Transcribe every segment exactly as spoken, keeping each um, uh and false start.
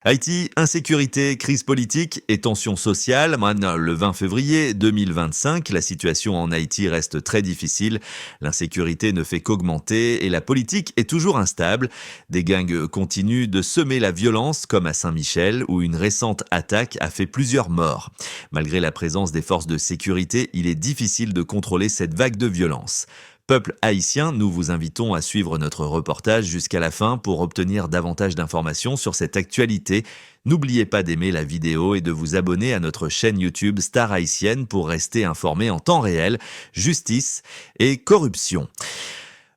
Haïti, insécurité, crise politique et tensions sociales. Moin, le vingt février deux mille vingt-cinq, la situation en Haïti reste très difficile. L'insécurité ne fait qu'augmenter et la politique est toujours instable. Des gangs continuent de semer la violence, comme à Saint-Michel, où une récente attaque a fait plusieurs morts. Malgré la présence des forces de sécurité, il est difficile de contrôler cette vague de violence. Peuple haïtien, nous vous invitons à suivre notre reportage jusqu'à la fin pour obtenir davantage d'informations sur cette actualité. N'oubliez pas d'aimer la vidéo et de vous abonner à notre chaîne YouTube Star Haïtienne pour rester informé en temps réel. Justice et corruption.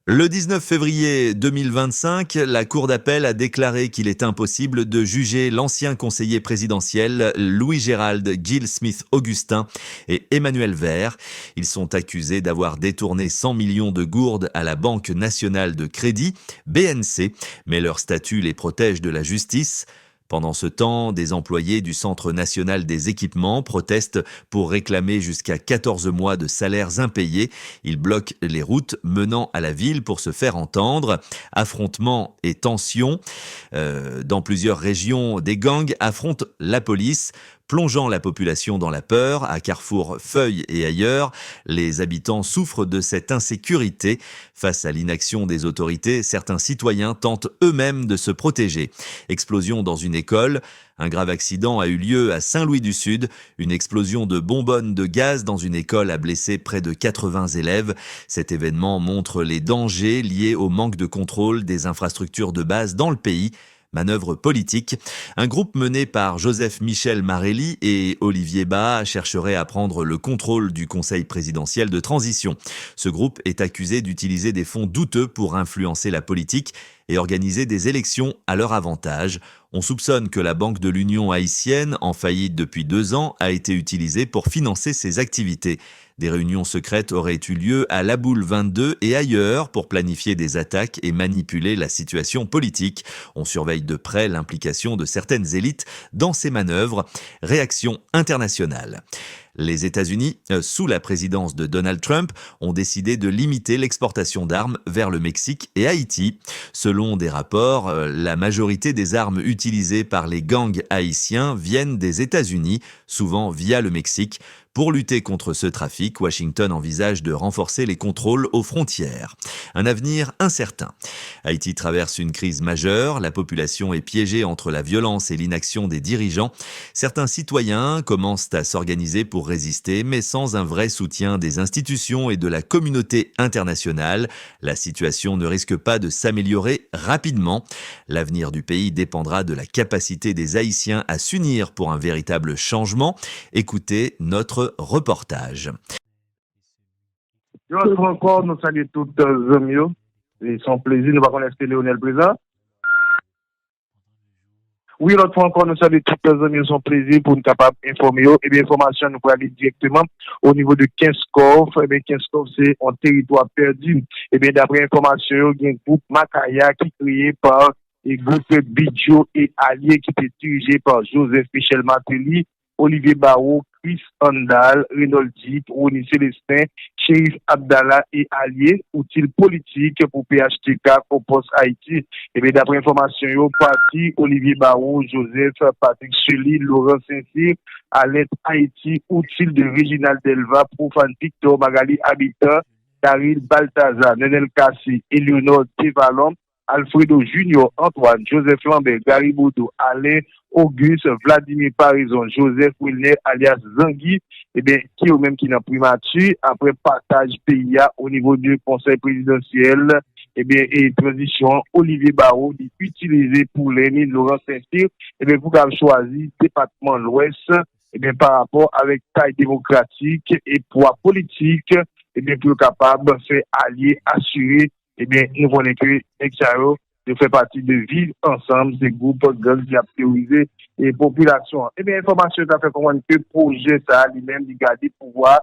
Le dix-neuf février deux mille vingt-cinq, la Cour d'appel a déclaré qu'il est impossible de juger l'ancien conseiller présidentiel Louis-Gérald Gil Smith Augustin et Emmanuel Vert. Ils sont accusés d'avoir détourné cent millions de gourdes à la Banque nationale de crédit, B N C, mais leur statut les protège de la justice. Pendant ce temps, des employés du Centre national des équipements protestent pour réclamer jusqu'à quatorze mois de salaires impayés. Ils bloquent les routes menant à la ville pour se faire entendre. Affrontements et tensions, euh, dans plusieurs régions, des gangs affrontent la police, plongeant la population dans la peur. À Carrefour Feuille et ailleurs, les habitants souffrent de cette insécurité. Face à l'inaction des autorités, certains citoyens tentent eux-mêmes de se protéger. Explosion dans une école. Un grave accident a eu lieu à Saint-Louis du Sud. Une explosion de bonbonnes de gaz dans une école a blessé près de quatre-vingts élèves. Cet événement montre les dangers liés au manque de contrôle des infrastructures de base dans le pays. Manœuvre politique. Un groupe mené par Joseph Michel Marelly et Olivier Bas chercherait à prendre le contrôle du Conseil présidentiel de transition. Ce groupe est accusé d'utiliser des fonds douteux pour influencer la politique et organiser des élections à leur avantage. On soupçonne que la Banque de l'Union haïtienne, en faillite depuis deux ans, a été utilisée pour financer ces activités. Des réunions secrètes auraient eu lieu à La Boule vingt-deux et ailleurs pour planifier des attaques et manipuler la situation politique. On surveille de près l'implication de certaines élites dans ces manœuvres. Réaction internationale. Les États-Unis, euh, sous la présidence de Donald Trump, ont décidé de limiter l'exportation d'armes vers le Mexique et Haïti. Selon des rapports, euh, la majorité des armes utilisées par les gangs haïtiens viennent des États-Unis, souvent via le Mexique. Pour lutter contre ce trafic, Washington envisage de renforcer les contrôles aux frontières. Un avenir incertain. Haïti traverse une crise majeure, la population est piégée entre la violence et l'inaction des dirigeants. Certains citoyens commencent à s'organiser pour résister, mais sans un vrai soutien des institutions et de la communauté internationale, la situation ne risque pas de s'améliorer rapidement. L'avenir du pays dépendra de la capacité des Haïtiens à s'unir pour un véritable changement. Écoutez notre reportage. Yon lòt fwa ankò, nou salye tout, euh, zanmi yo. E se yon plezi, nou pa konnen èske Leonel prezan. Wi, yon lòt fwa ankò, nou salye tout, euh, zanmi yo, se yon plezi pou n kapab enfòme yo. Ebyen, enfòmasyon nou prale dirèkteman o nivo de Kenskòf. Ebyen, Kenskòf se yon teritwa pèdi. Ebyen, daprè enfòmasyon yo, gen gwoup Makaya ki kreye pa e gwoup Bidjo e alye ki te dirije pa Joseph Michel Martelly, Olivier Barrot, Chris Andal, Reynold Duc, Rony Célestin, Cherif Abdallah e alye, outil politik pou P H T K, Konpòs Ayiti. Ebyen, daprè enfòmasyon yo, pati Olivier Barrot, Joseph, Patrick Sully, Laurent Saint-Cyr, Alent Ayiti, outil de Reginald Delva, Profane Victor, Magali Habitant, Daryl Balthazar, Nenel Cassy, Eleonore Tevalon, Alfredo Junior, Antoine, Joseph Lambert, Gary Bodeau, Alain Auguste, Vladimir Paraison, Joseph Wilner alyas Zangi, ebyen, ki yo menm ki nan primati, apre pataj peyi a o nivo de konsèy prezidansyèl, ebyen, e tranzisyon an, Olivier Barrot, li itilize pou lè ni Laurent Saint-Cyr, ebyen, pou ka chwazi depatman Lwès, ebyen, pa rapò avèk tay demokratik e pwa politik, ebyen, pou yo kapab fè alye asire, ebyen, nou konnen ke nèg sa yo, yo fè pati de Viv Ansanm, se gwoup gang ki ap teworize e popilasyon an. Ebyen, enfòmasyon yo ta fè konprann ke pwojè sa a, li menm, li gade pouvwa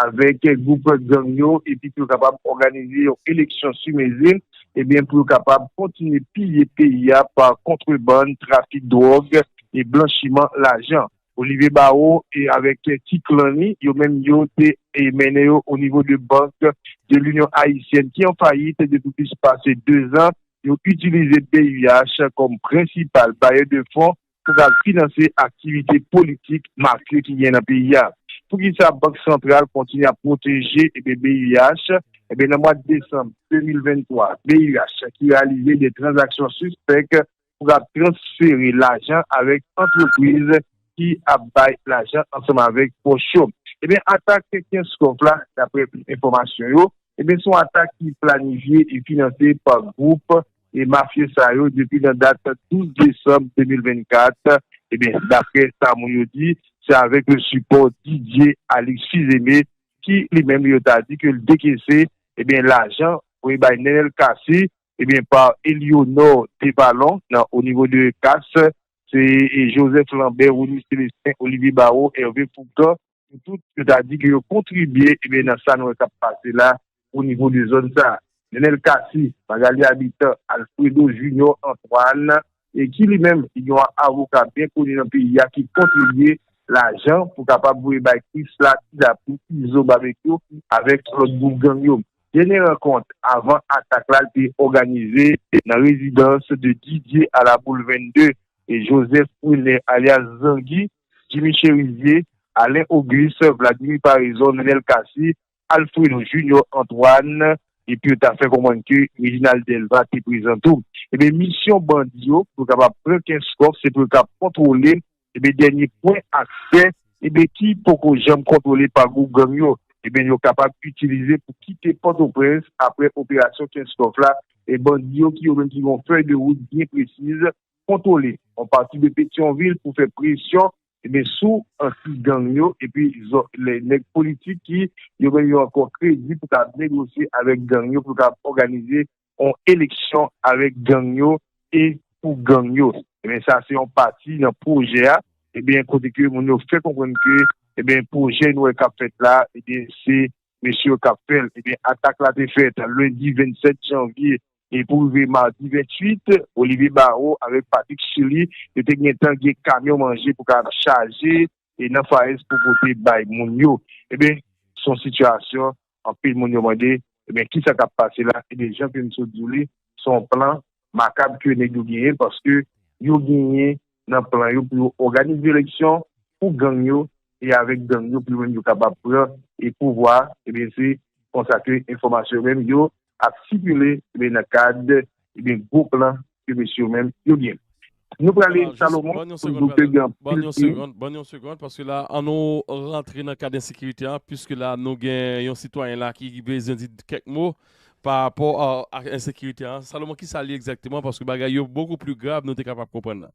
avèk gwoup gang yo, epi pou yo kapab òganize yon eleksyon sou mezi, ebyen, pou yo kapab kontinye piye peyi a pa kontrebann, trafik dwòg e blanchiman lajan. Olivier Barrot e avèk ti klan li, yo menm yo te, e, mennen yo o nivo de Bank de l'Union Haïtienne ki an fayit depi plis pase de zan. Yo itilize B U H kòm prensipal bayè de fon pou ka finanse aktivite politik mafye ki gen nan peyi a. Poukisa Bank Santral kontinye ap pwoteje, ebyen, B I H? Ebyen, nan mwa desanm de mil venntwa, B I H ki reyalize de tranzaksyon sispèk pou ka transfere lajan avèk antrepriz ki ap bay lajan ansanm avèk pòch yo. Ebyen, atak Kenskòf la, daprè enfòmasyon yo, ebyen, se yon atak ki planifye e finanse pa gwoup e mafye sa yo depi nan dat douz desanm de mil vennkat. Ebyen, daprè sa moun yo di, se avèk le sipò Didier Alexis Aimé ki li menm yo ta di ke l dekese, ebyen, lajan pou l bay Nenel Cassy, ebyen, pa Elionor Depalon nan o nivo de kas, se, e, Joseph Lambert, Rony Célestin, Olivier Barreau, Hervé Foucan, yo tout, yo ta di ke yo kontribye, ebyen, nan sa nou wè k ap pase la, o nivo de zòn sa. Nenel Cassy, Magalie Habitant, Alfredo Junior Antoine, e ki li menm, li gen yon avoka byen koni nan peyi a ki kontribye lajan pou kapab voye bay Krisla, Ti Lapli, Izo, Babekyou, avèk lòt gwoup gang yo. Dènye rankont avan atak la, l te òganize nan rezidans de Didier Alaboule vennde e Joseph Wilner alyas Zangi, Jimmy Cherizier, Alain Auguste, Vladimir Paraison, Nenel Cassy, Alfredo Junior Antoine, epi yo ta fè konprann ke Reginald Delva te prezan tou. Ebyen, misyon bandi yo, pou yo kapab pran Kenskòf, se pou yo kapab kontwole, ebyen, dènye pwen aksè, ebyen, ki poko janm kontwole pa gwoup gang yo. Ebyen, yo kapab itilize pou kite Pòtoprens apre operasyon Kenskòf la, e bandi yo ki yo menm ki gen yon fèy de wout byen presiz, kontwole yon pati de Petyonvil pou fè presyon, ebyen, sou anti gang yo, epi zò-, lè nèg politik ki yo menm yo ankò kredi pou ka negosye avèk gang yo, pou ka òganize yon eleksyon avèk gang yo e pou gang yo. Ebyen, sa se yon pati nan pwojè a, ebyen, kote ke moun yo fè konprann ke, ebyen, pwojè nou wè k ap fèt la, ebyen, se mesye yo k ap fè l. Ebyen, atak la te fèt lendi vennsèt janvye e pou rive madi venntuit, Olivier Barreau avèk Patrick Chili, yo te gentan gen kamyon manje pou ka chaje e nan Faes pou pote bay moun yo. Ebyen, se yon sitiyasyon anpil moun yo mande, ebyen, kisa k ap pase la? Ebyen, jan ke m sot di w li, se yon plan makab ke nèg yo genyen, paske yo genyen nan plan yo pou yo òganize eleksyon pou gang yo, e avèk gang yo, pou yo menm yo kapab pran e pouvwa, ebyen, se konsa ke enfòmasyon yo menm yo ap sikile, ebyen, nan kad, ebyen, gwo plan ke mesye yo menm yo gen. Nou prale Salomon pou nou ke gen anpil peyi. Ban yon segond, ban yon segond, paske la, an nou rantre nan kad ensekirite a, piske la, nou gen yon sitwayen la ki bezwen di kèk mo pa rapò a, a ensekirite a. Salomon, ki sa li egzakteman? Paske bagay yo bokou pli grav, nou te kapab konprann la.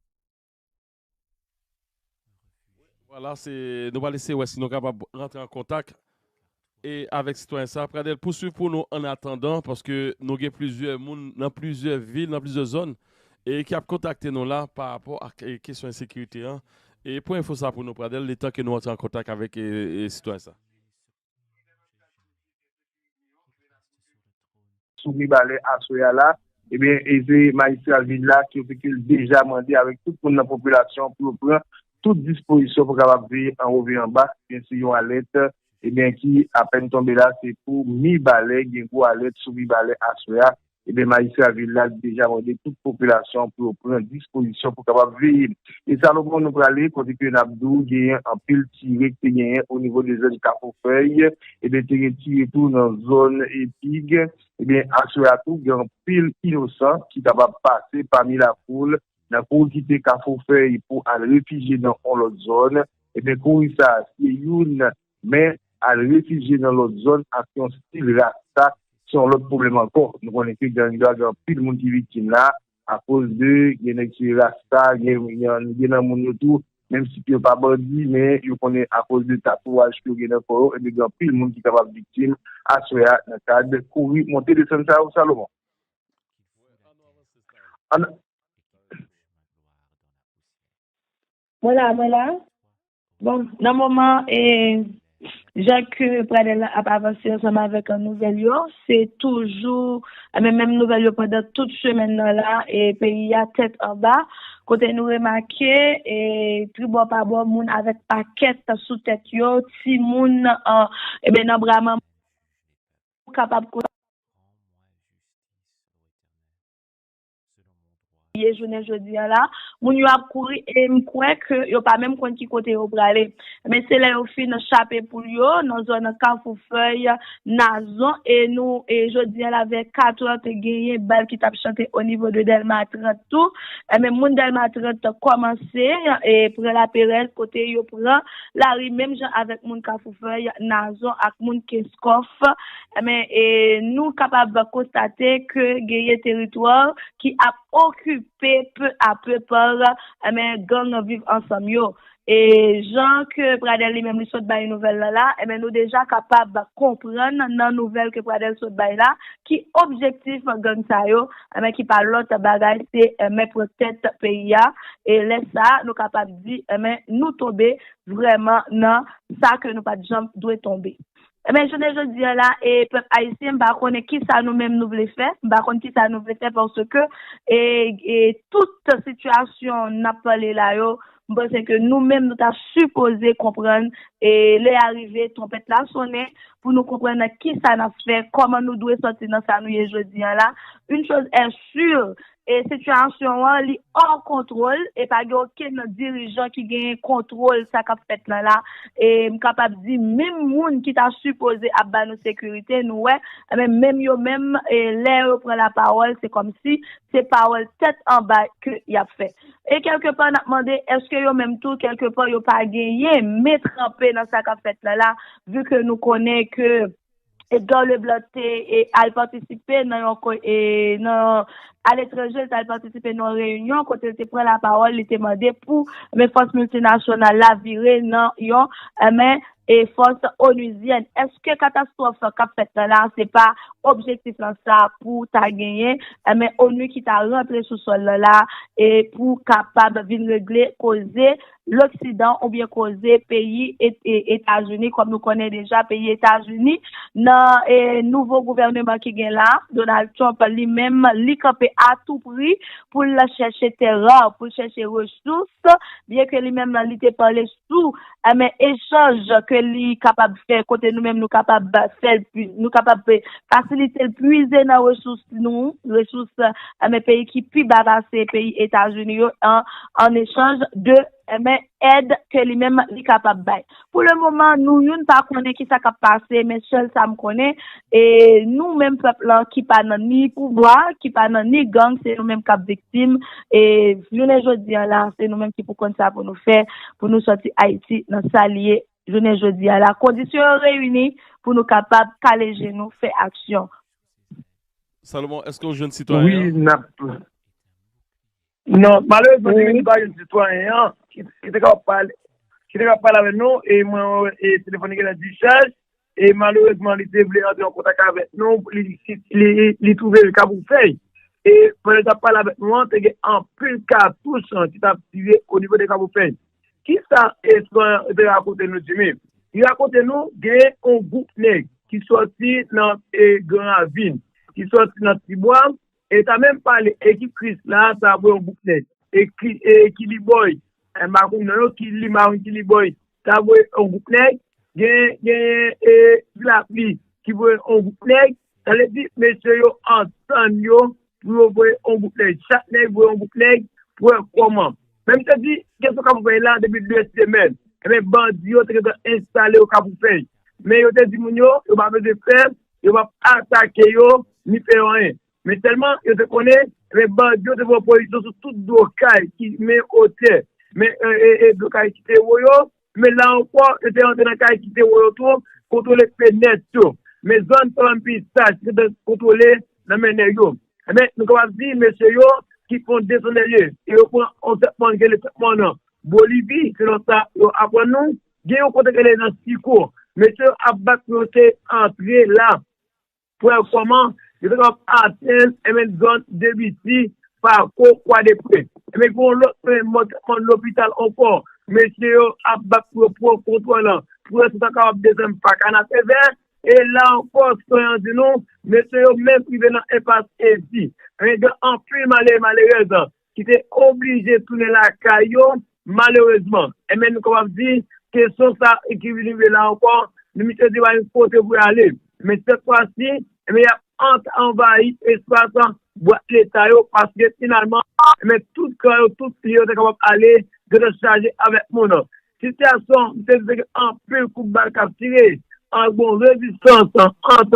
Vwala, se, nou pral eseye wè si nou kapab rantre an kontak e avèk sitwayen sa. Pradèl, pouswiv pou nou an atandan, paske nou gen plizyè moun nan plizyè vil, nan plizyè zòn, e ki ap kontakte nou la pa rapò ak, e, kesyon ensekirite an. E pran enfo sa pou nou, Pradèl, letan ke nou antre an kontak avèk, e, e, sitwayen sa. Sou Mibalè aswè a la, ebyen, e se majistra vil la ki yo te ke l deja mande avèk tout moun nan popilasyon pou yo pran tout dispozisyon pou kapab veye anwo veye anba, ebyen, se yon alèt, ebyen, ki apèn tonbe la, se pou Mibalè, gen gwo alèt sou Mibalè aswè a, ebyen, majistra vil la deja mande tout popilasyon pou yo pran dispozisyon pou kapab veye. E Salomon, nou prale, kote ke n ap di w, genyen anpil tire ki te genyen o nivo de zòn Kafou Fèy, ebyen, te gen tire tou nan zòn Epig, ebyen, aswè a tou, gen anpil inosan ki kapab pase pami lafoul nan kouri kite Kafou Fèy pou al refijye nan yon lòt zòn. Ebyen, kouri sa a, se youn, men al refijye nan lòt zòn ak yon stil rasta, se yon lòt pwoblèm ankò. Nou konnen ke gang yo a gen anpil moun ki viktim la, akoz de, gen nèg ki rasta, gen, gen, gen nan moun yo tou, menm si yo pa bandi, men yo konnen akoz de tatouaj ke yo gen nan kò yo, ebyen, gen anpil moun ki kapab viktim aswè a nan kad kouri monte desann sa yo, Salomon. An-, Mwen la, mwen la. Bon, nan moman, e, jan ke Pradèl la ap avanse ansanm avèk, e, nouvèl yo, se toujou, e, men menm nouvèl yo pandan tout semèn nan la, e, peyi a tèt anba, kote nou remake, e, tribò pa bò, moun avèk pakèt sou tèt yo, timoun, e, ebyen, nan bra manman, ou kapab konn. ye jounen jodi a la. Moun yo ap kouri e m kwè ke yo pa menm konn ki kote yo prale. Men se lè yo fin chape poul yo nan zòn Kafou Fèy, Nazon, e nou, e jodi a la vè kat è te genyen bal ki t ap chante o nivo de Dèlma trant tou. E men moun Dèlma trant kòmanse e pran laperèz kote yo pran lari menm jan avèk moun Kafou Fèy, Nazon ak moun Kenskòf. E men e nou kapab konstate ke genyen teritwa ki ap okipe pe a pe pa, e men gang Viv Ansanm yo. E jan ke Pradèl li menm li sot bay nouvèl la la, e men nou deja kapab konprann nan nouvèl ke Pradèl sot bay la ki objektif gang sa yo, e men ki pa lòt bagay se e men pran tèt peyi a. E lè sa nou kapab di e men nou tonbe vrèman nan sa ke nou pa t janm dwe tonbe. Ebyen jounen jodi a la e pèp ayisyen m pa konnen kisa nou menm nou vle fè, m pa konn kisa nou vle fè paske e, e tout sitiyasyon n ap pale la yo, m panse ke nou menm nou ta sipoze konprann e lè a rive twonpèt la sonnen pou nou konprann nan kisa n ap fè, kòman nou dwe sòti nan sa nou ye jodi a la. Une chose est sûre, e sitiyasyon an li hors kontwòl e pa gen okenn dirijan ki genyen kontwòl sa k ap fèt lan la. E m kapab di menm moun ki ta sipoze ap ba nou sekirite nou wè, men menm yo menm e lè yo pran lapawòl se kòmsi se pawòl tèt anba ke y ap fè. E kèlkepa n ap mande èske yo menm tou kèlkepa yo pa genyen men tranpe nan sa k ap fèt lan la, vi ke nou konnen ke Edgar Leblanc te e, al patisipe nan yon ko- e, nan aletranje, li te al patisipe nan yon reyinyon kote li te pran lapawòl, li te mande pou men fòs miltinasyonal la vire nan yon e, men e fòs onuzyèn. Èske katastwòf k ap fèt lan la se pa objektif lan sa pou ta genyen e, men onu ki ta rantre sou sòl lan la e pou kapab vin regle koze Loksidan oubyen koze peyi Etazini, kòm nou konnen deja peyi Etazini nan e, nouvo gouvèneman ki gen la, Donald Trump li menm li kanpe atoupri pou l chèche tè ra, pou l chèche resous, byenke li menm li te pale sou e, men echanj ke li kapab fè kote nou menm nou kapab fè l, nou kapab fasilite l pwize nan resous nou, resous e, men peyi ki pi ba pase peyi Etazini yo an, an echanj de e, men èd ke li menm li kapab bay. Pou le moman nou youn pa konnen kisa k ap pase, men sèl sa m konnen e nou menm pèp lan ki pa nan ni pouvwa, ki pa nan ni gang, se nou menm k ap viktim. E jounen jodi a la se nou menm ki pou konn sa pou nou fè pou nou sòti Ayiti nan sa li ye jounen jodi a la. Kondisyon yo reyini pou nou kapab kale je nou, fè aksyon. Salomon, èske w jwenn sitwayen an? Wi, n ap. Non, malerezman, Jimmy, nou pa jwenn sitwayen an ki te ka pale, ki te ka pale avèk nou, e mwen, e telefòn li gentan dichaj, e malerezman, li te vle antre an kontak avèk nou, li, li, li twouve l Kafoufèy. E pandan l t ap pale avèk nou an, te gen anpil katouch ki t ap tire o nivo de Kafoufèy. Kisa sitwayen an te rakonte nou, Jimmy? Li rakonte nou, gen yon gwoup nèg ki sòti nan e, Gran Ravin, ki sòti nan Tibwa, e ta menm pale ekip Kris la, sa voye yon gwoup nèg. E ki, e ki Libòy, e m pa konn non yo, ki Limarin, ki Libòy, sa voye yon gwoup nèg. Gen, gen e Vilapli ki voye yon gwoup nèg. Sa vle di, mesye yo antann yo pou yo voye yon gwoup nèg. Chak nèg voye yon gwoup nèg pou wè kòman. Men m te di, kesyon k ap voye la depi de semèn. Ebyen, bandi yo te gentan enstale yo Kafoufèy. Men yo te di moun yo, yo pa bezwen pè, yo p ap atake yo, ni fè yo anyen. Men sèlman, yo te konnen, ebyen, bandi yo te pran pozisyon sou tout do kay ki men otè, men e, e, e, do kay ki te wo yo, men la ankò, yo te rantre nan kay ki te wo yo tou, kontwole fenèt yo. Men zòn Palanpisaj, ki te kontwole nan men nèg yo. Ebyen, nou kapab di, mesye yo, ki fè yon desandèlye, e yo pran yon tèt mòn, ki rele tèt mòn nan Bolivi, selon sa yo aprann nou, gen yon kote ki rele nan Siko. Mesye yo ap bat pou yo te antre la. Pou wè kòman yo te kapab atenn e menm zòn Debiti, Pako, Kwadepre. E menm gen yon lòt e menm mòtèman lopital ankò. Mesye yo ap bat pou yo pran kontwòl lan. Pou yo ta kapab desann pa Kanapevè. E la ankò, sitwayen an di nou, mesye yo menm rive nan enpas Ezi. E gen anpil malere malerèz ki te oblije tounen lakay yo, malerezman. E menm nou kapab di, kesyon sa ki vin rive la ankò, nou misye di pa gen kote pou y ale. Men sèt fwa si, ebyen, y ap ant anvayi espas bwat leta yo, paske finalman, men tout kan yo, tout pye yo te kapab ale, yo te chaje avèk moun. Sitiyasyon, misye di te gen anpil kout bal k ap tire, an bon rezistans ant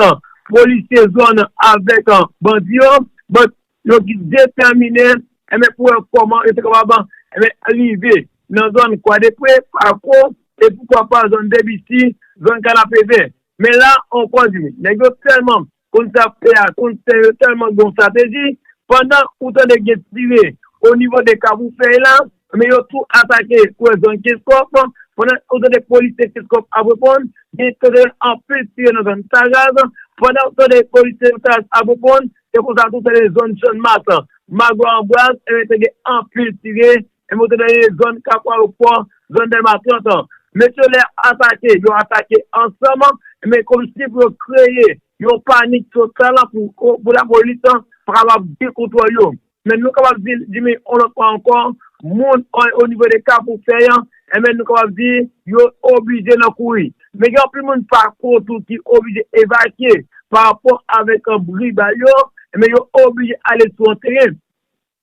polisye zòn avèk bandi yo. Bon, yo ki detèmine, enben, pou wè kòman yo te kapab, enben, rive nan zòn Kwadepre, Pako, e poukwa pa zòn Debisi, zòn Kanapevè. Men la ankò, di, nèg yo tèlman konn sa ap fè a, konn sa yo tèlman gen yon estrateji, pandan ou tande gen tire o nivo de Kafou Fèy la, men yo tou atake kwè zòn Kenskòf, pandan ou tande polisye Kenskòf ap reponn, gen tande anpil tire nan zòn Taraz, pandan ou tande polisye Taraz ap reponn, se konsa tou tande zòn Channmas, Magò Anbraz, enben te gen anpil tire, enben ou tande zòn Kafou Ayewopò, zòn Dèlma trant. Mesye lè atake, yo atake ansanm, enben kòmsi pou yo kreye yon panik total pou, pou lapolis pa kapab gen kontwòl yo. Men nou kapab di, di men yon lòt fwa ankò, moun o, o nivo de Kafou Fèy, enben nou kapab di, yo oblije nan kouri. Men gen anpil moun pa kont tou ki oblije evakye pa rapò avèk bri bal yo, enben yo oblije ale sou yon teren.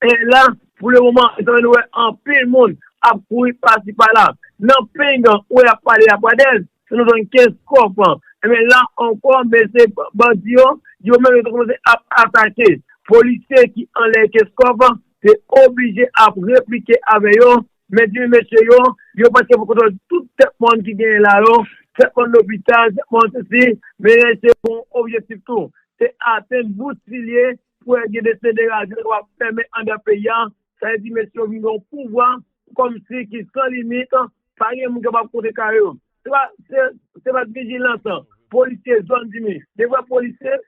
E la, pou le moman, nou wè anpil moun ap kouri pasi pala. Nan peng, ou wè y ap pale la Pradèl, se nan zòn Kenskòf. Enben la ankò, men se bandi yo, yo menm yo te kòmanse ap atake polisye ki anlè Kenskòf, te oblije ap replike avè yo. Men di mesye yo, yo prèske pran kontwòl tout tèt mòn ki genyen la yo, tèt mòn lopital, tèt mòn sesi, men se yon objektif tou. Se atenn bout silye pou gen de senderaje k ap fèmen anndan peyi a. Sa vle di mesye yo vin gen yon pouvwa kòmsi ki san limit, pa gen moun ki kapab kontre kare yo. Se pa, se, se pa vijilans polisye zòn di men. De vrè polisye.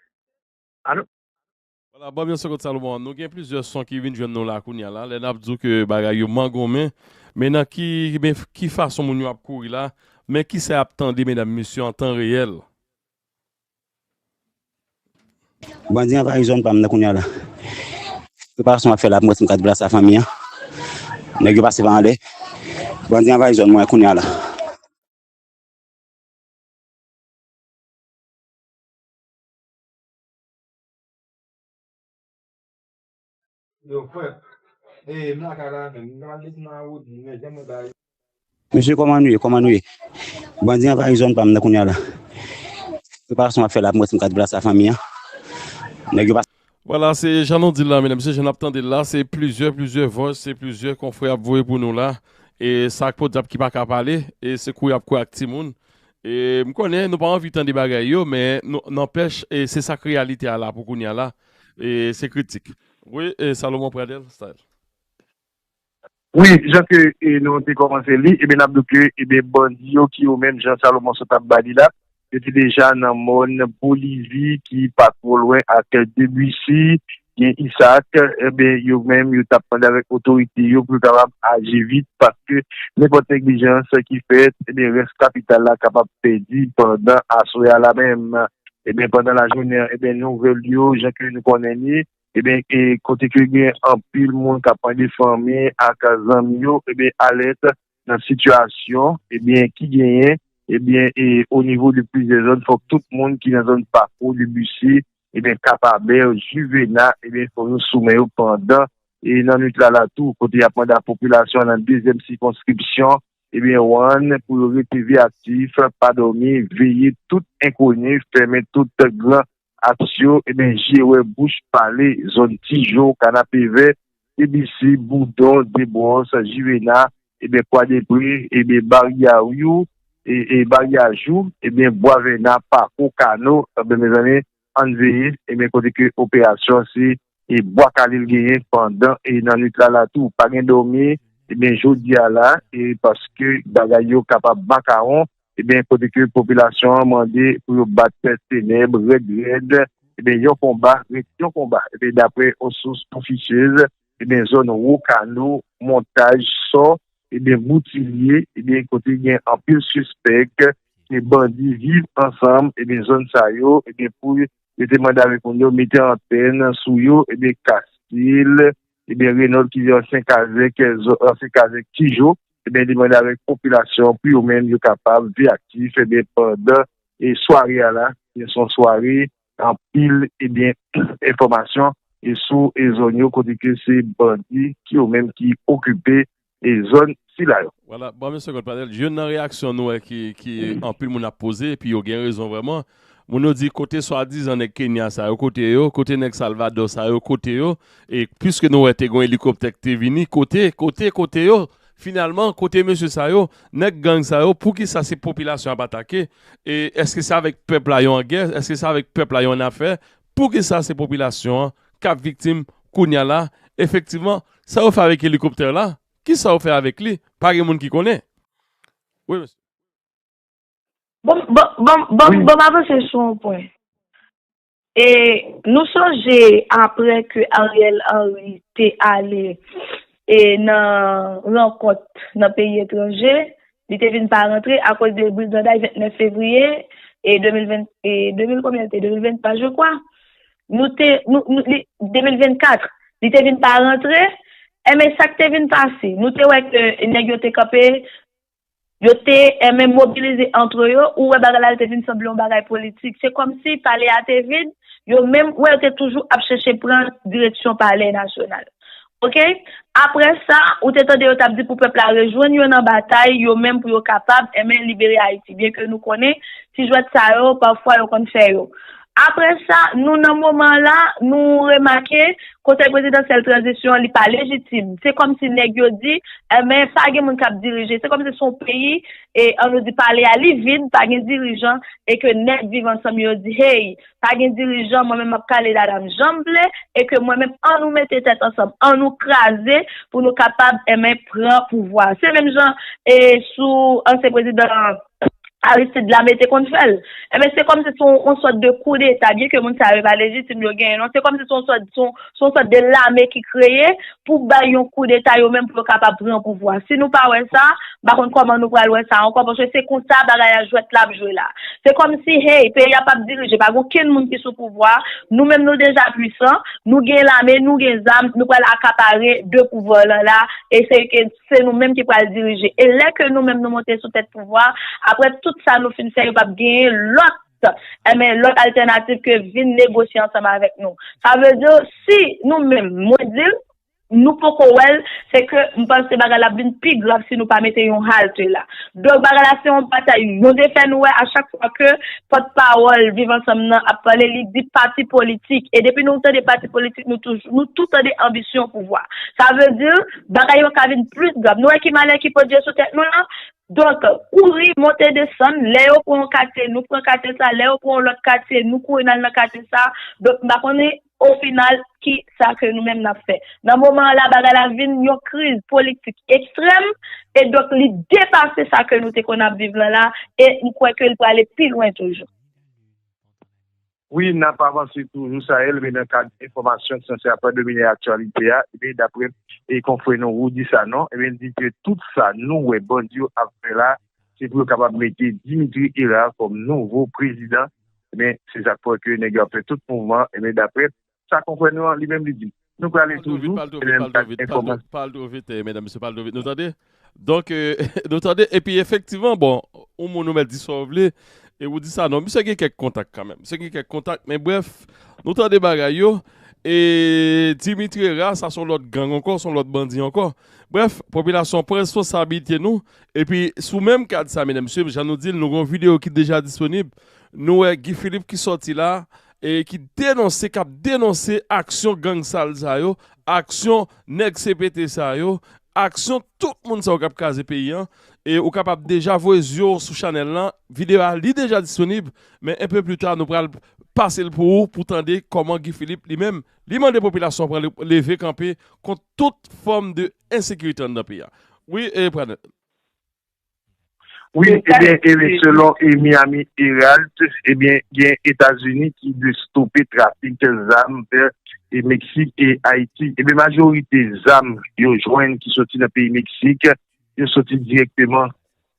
Alo? Vwala, ban m yon segonn, Salomon. Nou gen plizyè son ki vin jwenn nou la kounye a la. Lè n ap di w ke bagay yo mangonmen, men nan ki, men ki fason moun yo ap kouri la, men kisa y ap tande, medam, mesye, an tan reyèl? Bandi anvayi zòn pa m nan kounye a la. Preparasyon ap fè la pou mwen si m ka deplase a fanmi an. Nèg yo pase pa anlè. Bandi anvayi zòn mwen kounye a la. Yo, frè, e, m lakay la menm, m pral desann nan wout, men jan mwen bay. Mesye, kòman nou ye? Kòman nou ye? Bandi anvayi zòn pa m nan kounye a la. Preparasyon ap fè la pou mwen si m ka deplase a fanmi an. Nèg yo pa Vwala, se jan nou di l la, medam, se jan n ap tande l la, se plizyè, plizyè vòs, se plizyè konfrè ap voye pou nou la. E sa k podyab ki pa ka pale, e se kou y ap kou ak timoun. E m konnen nou pa anvi tande bagay yo, men nou, nanpèch, e se sa k reyalite a la pou kounye a la. E se kritik. Wi, e Salomon Pradel, style. Wi, jan ke, e, nou te kòmanse li, ebyen, n ap di ke, ebyen, bandi yo ki yo menm, jan Salomon sot ap ba li la, yo te deja nan mòn Bolivi ki pa twò lwen ak Debussy, gen Isaac, ebyen, yo menm, yo t ap mande avèk otorite yo pou yo kapab aji vit, paske nenpòt neglijans ki fèt, ebyen, rès kapital la kapab pèdi pandan aswè a la menm. Ebyen, pandan lajounen an, ebyen, nouvèl yo, jan ke nou konnen li, ebyen, e kote ke gen anpil moun k ap mande fanmi ak zanmi yo, ebyen, alèt nan sitiyasyon, ebyen, ki genyen, ebyen, e o nivo de plizyè zòn, fòk tout moun ki nan zòn Pako, Debussy, ebyen, Kap Abè, Juvena, ebyen, fòk yo sou men yo pandan, e nan nwit la la tou, kote y ap mande a popilasyon an nan dezyèm sikonskripsyon, ebyen, One, pou yo rete veyaktif, pa dòmi, veye tout enkoni, fèmen tout gran aks yo, ebyen, je wè bouch pale, zòn Tijo, Kanapevè, Debussy, Boudon, Debwòs, Juvena, ebyen, Kwadepre, ebyen, Baryaryou, e, e Baryajou, ebyen, Bwavèna, Pako, Kano, ebyen, mezanmi, ann veye, ebyen, kote ke operasyon se, e Bwa Kale l genyen pandan, e nan nwit la la tou. Pa gen dòmi, ebyen, jodi a la, e paske bagay yo kapab makawon, ebyen, kote ke popilasyon an mande pou yo bat tenèb rèd rèd, ebyen, yon konba ret yon konba. Ebyen, daprè yon sous ofisyez, ebyen, zòn Wokano, Montaj, Sò, ebyen, Boutilye, ebyen, kote gen anpil sispèk ke bandi Viv Ansanm, ebyen, zòn sa yo, ebyen, pou yo te mande avèk moun yo mete antèn sou yo, ebyen, Kastil, ebyen, Renòl ki ansyen kazèk, zò-, ansyen kazèk Tijo, ebyen, li mande avèk popilasyon pou yo menm yo kapab veyaktif, ebyen, pandan, e, sware a la, ebyen, se yon sware, anpil, ebyen, enfòmasyon e sou e zòn yo kote ke se bandi ki yo menm ki okipe e zòn sila yo. Vwala, ban m yon segond, Pradel. Youn nan reyaksyon nou wè ki, ki anpil moun ap poze, epi yo gen rezon vrèman. Moun yo di kote swadizan nèg Kenya sa yo, kote yo, kote nèg Salvadò sa yo, kote yo, e piske nou wè te gen yon elikoptè ki te vini, kote, kote, kote yo, finalman, kote mesye sa yo, nèg gang sa yo, poukisa se popilasyon ap atake? E èske se avèk pèp la yo an gè? Èske se avèk pèp la yo an afè? Poukisa se popilasyon an k ap viktim kounye a la? Efektivman, sa yo fè avèk elikoptè la, kisa yo fè avèk li? Pa gen moun ki konnen. Wi, mesye. Bon, bon, bon, bon, Wi. Bon, m avanse sou yon pwen. E nou sonje apre ke Ariel Henry te ale e nan rankont nan peyi etranje, li te vin pa rantre akoz de briganday vennèf fevriye e de mil ven, e de mil konbyen l te? De mil venntwa, je crois. Nou te, nou, nou, li, de mil vennkat, li te vin pa rantre. Enben, sa k te vin pase? Nou te wè ke nèg yo te kanpe, yo te, enben, mobilize antre yo, ou wè bagay la te vin sanble yon bagay politik. Se kòmsi palè a te vid, yo menm, ou wè yo te toujou ap chèche pran direksyon palè nasyonal. Oke? Apre sa, ou te tande yo t ap di pou pèp la rejwenn yo nan batay, yo menm pou yo kapab, enben, libere Ayiti. Byen ke nou konnen, ti jwèt sa yo, pafwa yo konn fè yo. Apre sa, nou nan moman la, nou remake Konsèy Prezidansyèl Tranzisyon an, li pa lejitim. Se kòmsi nèg yo di, enben, pa gen moun k ap dirije. Se kòmsi se yon peyi, e an nou di palè a, li vid, pa gen dirijan, e ke nèg Viv Ansanm yo di, hey, pa gen dirijan, mwen menm m ap kale dada m jan m vle, e ke mwen menm, an nou mete tèt ansanm, an nou kraze pou nou kapab, enben, pran pouvwa. Se menm jan, e sou ansyen prezidan Aristide, lame te konn fè l. Enben, se kòmsi se yon, yon sòt de koudeta, byen ke moun sa yo pa lejitim yo genyen, non, se kòmsi se yon sòt, se yon, se yon sòt de lame ki kreye pou bay yon koudeta yo menm pou yo kapab pran pouvwa. Si nou pa wè sa, m pa konn kòman nou pral wè sa ankò, paske se konsa bagay la, jwèt la ap jwe la. Se kòmsi, hey, peyi a p ap dirije, pa gen okenn moun ki sou pouvwa, nou menm nou deja pwisan, nou gen lame, nou gen zam, nou pral akapare de pouvwa lan la, e se ke se nou menm ki pral dirije. E lè ke nou menm nou monte sou tèt pouvwa, apre tout sa nou fin fè, yo p ap genyen lòt, enben, lòt altènativ ke vin negosye ansanm avèk nou. Sa vle di, si nou menm, mwen di l, nou poko wè l, se ke m panse bagay la ap vin pi grav si nou pa mete yon halte la. Donk, bagay la se yon batay. Nou te fè nou wè a chak fwa ke pòtpawòl Viv Ansanm nan ap pale, li di pati politik. E depi nou tande pati politik, nou toujou, nou tou tande anbisyon pouvwa. Sa vle di, bagay yo ka vin plis grav. Nou wè ki malè ki pòdye sou tèt nou la? Donk, kouri, monte, desann, lè yo pran yon katye, nou pran katye sa, lè yo pran yon lòt katye, nou kouri n al nan katye sa. Donk, m pa konnen, o final, ki sa ke nou menm n ap fè. Nan moman an la, bagay la vin yon kriz politik ekstrèm, e donk, li depase sa ke nou te konn ap viv lan la, e m kwè ke l prale pi lwen toujou. Wi, n ap avanse toujou, Sahel, men nan kad enfòmasyon ki sanse ap domine aktyalite a, ebyen, daprè e konfrè nou Rudy Sanon, ebyen, li di ke tout sa nou wè bandi yo ap fè la, se pou yo kapab mete Dimitri Hérard kòm nouvo prezidan. Ebyen, se sa k fè ke nèg yo ap fè tout mouvman, ebyen, daprè sa konfrè nou an li menm li di. Nou prale toujou, ebyen, enfòmasyon. Pale twò vit, pale twò vit, eh, medam, mesye, pale twò vit. Nou tande? Donk, eh, nou tande, epi efektivman, bon, yon moun ou mèt di sa w vle, e ou di sa, non, misye gen kèk kontak kanmenm. Misye gen kèk kontak, men brèf, nou tande bagay yo, e Dimitri Hérard, sa se yon lòt gang ankò, se yon lòt bandi ankò. Brèf, popilasyon pran responsablite nou, epi sou menm kad sa, medam, mesye, jan nou di l, nou gen yon videyo ki deja disponib, nou wè Guy Philippe ki sòti la, e ki denonse, k ap denonse aksyon gang sal sa yo, aksyon nèg C P T sa yo, aksyon tout moun sa yo k ap kraze peyi an. E ou kapab deja voye zye w sou chanèl lan. Videyo a, li deja disponib, men enpe pli ta, nou pral pase l pou ou, pou tande kòman Guy Philippe, li menm, li mande popilasyon an pran le-, leve kanpe kont tout fòm de ensekirite anndan peyi a. Wi, e Pradel. Wi, ebyen, e selon e Miami Herald, ebyen, gen Etazini ki vle stope trafik zam vè e Meksik e Ayiti. Ebyen, majorite zam yo jwenn ki soti nan peyi Meksik, yo soti dirèkteman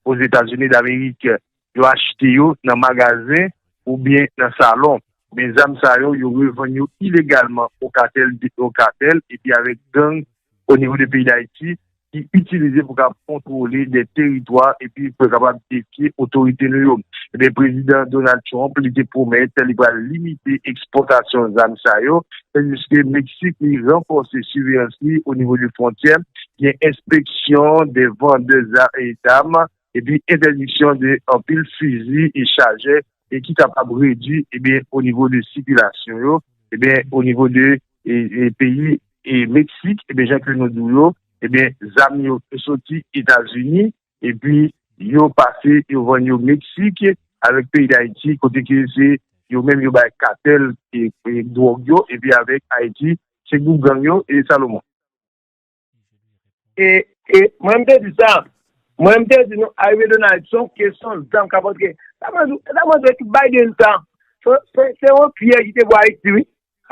Ozetazini Damerik. Yo achte yo nan magazen oubyen nan salon. Men zam sa yo, yo revann yo ilegalman o katèl, o katèl, epi avèk gang o nivo de peyi Dayiti, ki itilize pou kab kontwole de teritwa epi pou kapab defye otorite nou yo. Ebyen, Prezidan Donald Trump, li te pwomèt li pral limite ekspòtasyon zam sa yo, tandiske Meksik, li ranfòse siveyans li o nivo de fwontyè, gen enspeksyon de vandè za-, e zam, epi entèdiksyon de anpil fizi e chajè, e ki kapab redui, ebyen, o nivo de sikilasyon yo, ebyen, o nivo de, e, e peyi, e Meksik, ebyen, jan ke nou di w yo, ebyen, zam yo soti Etazini, epi yo pase, yo vann yo Meksik, avèk peyi Dayiti, kote ke se yo menm yo bay katèl, e, e dwòg yo, epi avèk Ayiti, se gwoup gang yo, e Salomon. E, e mwen m te di sa. Mwen m te di nou, arive Donald Trump, kesyon zam k ap antre. Sa mwen di w, sa mwen di w, ekip Biden sa, se, se, se yon pyèj li te pou Ayiti, wi.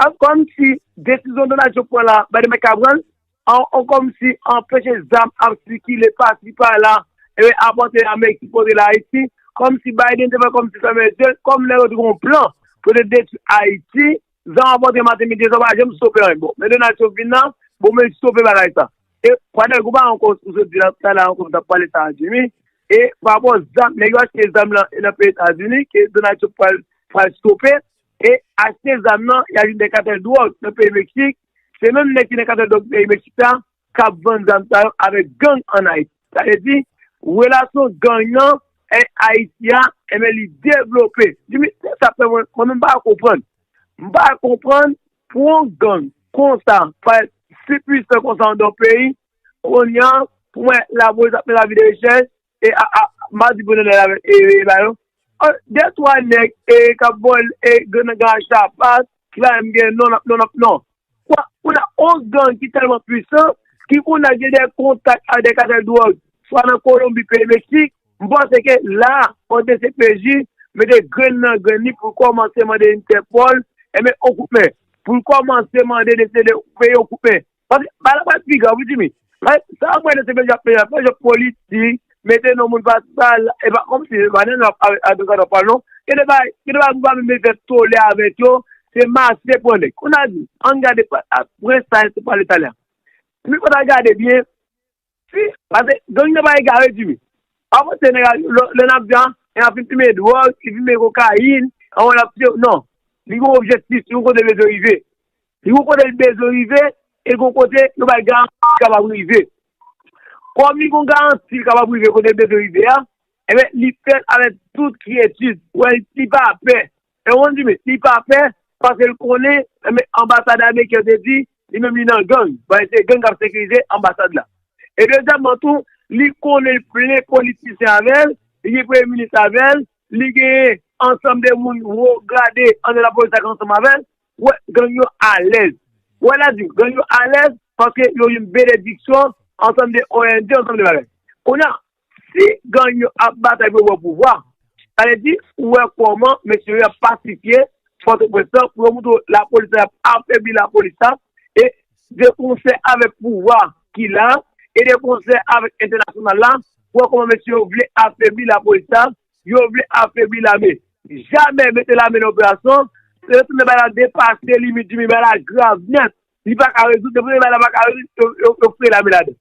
An, kòmsi desizyon Donald Trump pran la, Biden mèt ka pran l, an, an kòmsi anpeche zam ap sikile pasi pala, e ap antre Amerik ki pote l Ayiti, kòmsi Biden te fè kòmsi fèmen je l, kòm nèg yo te gen yon plan pou te detwi Ayiti, zam ap antre maten, midi, e swa pa janm stope anyen. Bon, men Donald Trump vin nan, bon, men stope bagay sa. E pandan gwo bagay ankò ou sot di la, talè ankò m t ap pale sa a Jimmy, e pa rapò zam, nèg yo achte zam nan nan peyi Etazini, ke Donald Trump pral, pral stope, e achte zam nan, y a jwenn de katèl dwòg nan peyi Meksik, se menm nèg ki nan katèl dwòg peyi Meksik la, k ap vann zam sa yo avèk gang ann Ayiti. Sa vle di, relasyon gang nan e Ayiti a, enben li devlope. Jimmy, se sa k fè mwen, mwen menm m pa konprann. M pa konprann pou yon gang konsa, pa si pwisan konsa anndan yon peyi, kounye a, pou mwen, lapolis ap mennen avi de rechèch, e a, a, m pa di gouvènè avèk, e, e, ba yo. An, de twa nèg, e, k ap vòlè, e, nan gang Chapas, ki pa menm gen non, n ap, non, n ap, non. Kwa, kounye a, yon gang ki tèlman pwisan, ki kounye a gen de kontak ak de katèl dwòg, swa nan Kolonbi, peyi Meksik, m panse ke la, fò D C P J mete grenn nan grenn li pou l kòmanse mande Entèpòl, enben, yon kout men. Pou l kòmanse mande D C P J yon kout men. Paske bagay la pral pi grav, wi, Jimmy. Sa mwen, D C P J ap fè, ap fè jòf politik, mete non moun pati pa la, e pa kòmsi, e pa nan nan avoka Entèpòl non. Gen de bagay, gen de bagay moun pa menm bezwen tole avèk yo, se mache pran nèg. Kounye a di, ann gade, prens sa se pale talè. Men fò n al gade byen, si, paske gang nan pa egare, Jimmy. Pa panse nèg la, lè, lè n ap di a, nèg la fin fimen dwòg, li fimen kokayin, ann wè l ap tiye, non. Li gen yon objektif, li gen yon kote l bezwen rive. Li gen yon kote l bezwen rive, e gen yon kote yo bay garanti li kapab rive. Kòm li gen yon garanti li kapab rive kote l bezwen rive a, enben, li fè l avèk tout kyetid. Wè, li pa pè. E w konn di, men, li pa pè, paske l konnen, enben, anbasad ameriken te di, li menm li nan gang. Paske se gang k ap sekirize anbasad la. E dezyèmman tou, li konnen l plen politisyen avè l, li gen premye minis avè l, li gen ansanm de moun wo grade anndan lapolis la k ansanm avè l, wè gang yo alèz. Wè la di, gang yo alèz paske yo jwenn benediksyon ansanm de O N G, ansanm de bagay. Kounye a, si gang yo ap batay pou yo pran pouvwa, sa vle di, ou wè kòman mesye yo ap pasifye Pòtoprens lan, pou yo montre w lapolis la, y ap afebli lapolis la, e de konsè avèk pouvwa ki la, e de konsè avèk entènasyonal la, pou wè kòman mesye yo vle afebli lapolis la, yo vle afebli lame. Jamè mete lame nan operasyon, se retounen bay la depase limit, Jimmy, bay la grav nèt. Li pa ka rezoud, depi bay la pa ka rezoud, yo, yo, yo fre lame ladan.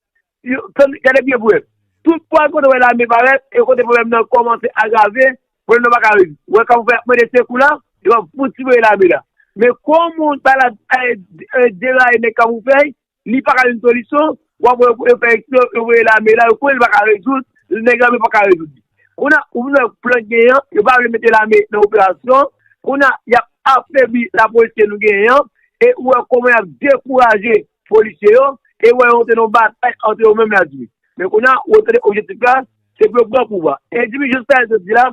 Yo, tann, gade byen pou wè. Tout pwa kote w wè lame parèt, e kote pwoblèm nan kòmanse agrave, pwoblèm nan pa ka rezoud. Ou wè Kafoufèy ap mande sekou la, yo ap fouti voye lame la. Men kòm ou bay la, e, e, deraye nèg Kafoufèy, li pa ka jwenn solisyon, w ap wè yo fè eksprè, yo voye lame la, yo konnen li pa ka rezoud, nèg lame pa ka rezoud li. Kounye a, ou vin wè plan k genyen an, yo pa vle mete lame nan operasyon, kounye a, y ap afebli lapolis ke nou genyen an, e ou wè kòman y ap dekouraje polisye yo, e ou wè yo antre nan yon batay ant yo menm la, Jimmy. Men kounye a, ou tande objektif la, se pou yo pran pouvwa. E Jimmy, jis sa yo di la,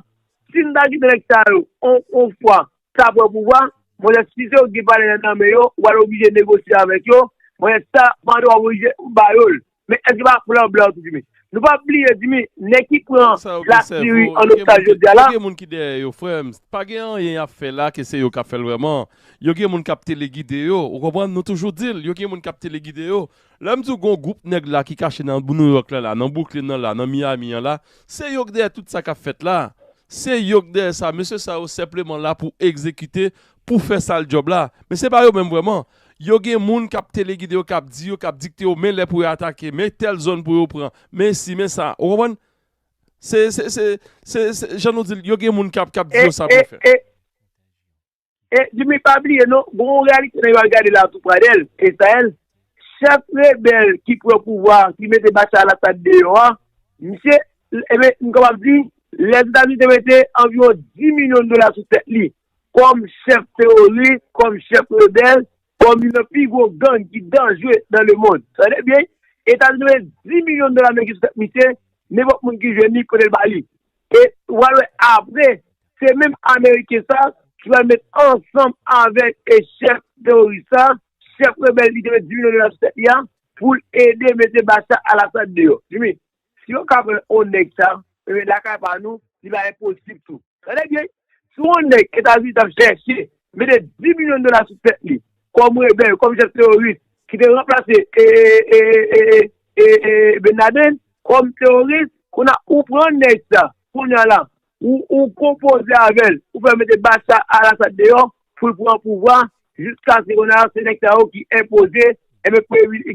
si n ta kite nèg sa yo, on, on fwa, sa pran pouvwa, monchè, si se yo ki gen palè nan men yo, ou pral oblije negosye avèk yo, monchè, sa, mande w ap oblije ba yo l. Men èske pa plan blan tou, Jimmy? Nou pa bliye, Jimmy, nèg ki pran Lasiri an otaj jodi a la. Yo gen moun ki dèyè yo, frè m. Pa gen anyen y ap fè la ke se yo k ap fè l vrèman. Yo gen moun k ap telegide yo. Ou konprann? Nou toujou di l, yo gen moun k ap telegide yo. Lè m di w gen yon gwoup nèg la ki kache nan New York la, la, nan Brooklyn nan la, nan Miami an la, se yo k dèyè tout sa k ap fèt la. Se yo k dèyè sa. Mesye sa yo senpleman la pou egzekite, pou fè sal djòb la. Men se pa yo menm vrèman. yo gen moun k ap telegide yo, k ap di yo, k ap dikte yo, men lè pou yo atake, men tèl zòn pou yo pran, men si, men sa. Ou konprann? Se, se, se, se, se, jan nou di l, yo gen moun k ap, k ap di yo sa pou yo fè. E, Jimmy, pa bliye non, gon yon reyalite nan yo al gade la tou Pradèl, Estayèl, chèf rebèl ki pran pouvwa, ki mete Bachar al-Assad deyò a, misye, ebyen, m kapab di, Lèzetazini te mete anviwon dis milyon dola sou tèt li, kòm chèf teworis, kòm chèf rebèl, kòm youn nan pi gwo gang ki danjre nan lemonn. Tande byen, Etazini te mete dis milyon dola ameriken sou tèt misye, nenpòt moun ki jwenn li, pote l ba li. E w al wè apre, se menm Ameriken sa ki pral met ansanm avèk e chèf teworis sa, chèf rebèl li te met dis milyon dola sou tèt li a, pou l ede mete Bachar al-Assad deyò. Jimmy, si yo ka pran yon nèg sa, ebyen lakay pa nou, li pa enposib tou. Tande byen, si yon nèg Etazini t ap chèche mete dis milyon dola sou tèt li, kòm rebèl, kòm chèf teworis, ki te ranplase e, e, e, e, e, e Ben Laden kòm teworis, kounye a ou pran nèg sa, kounye a la, ou, ou konpoze avè l, ou fè mete Bachar al-Assad deyò pou l pran pouvwa, jiskaske kounye a se nèg sa yo ki enpoze, enben,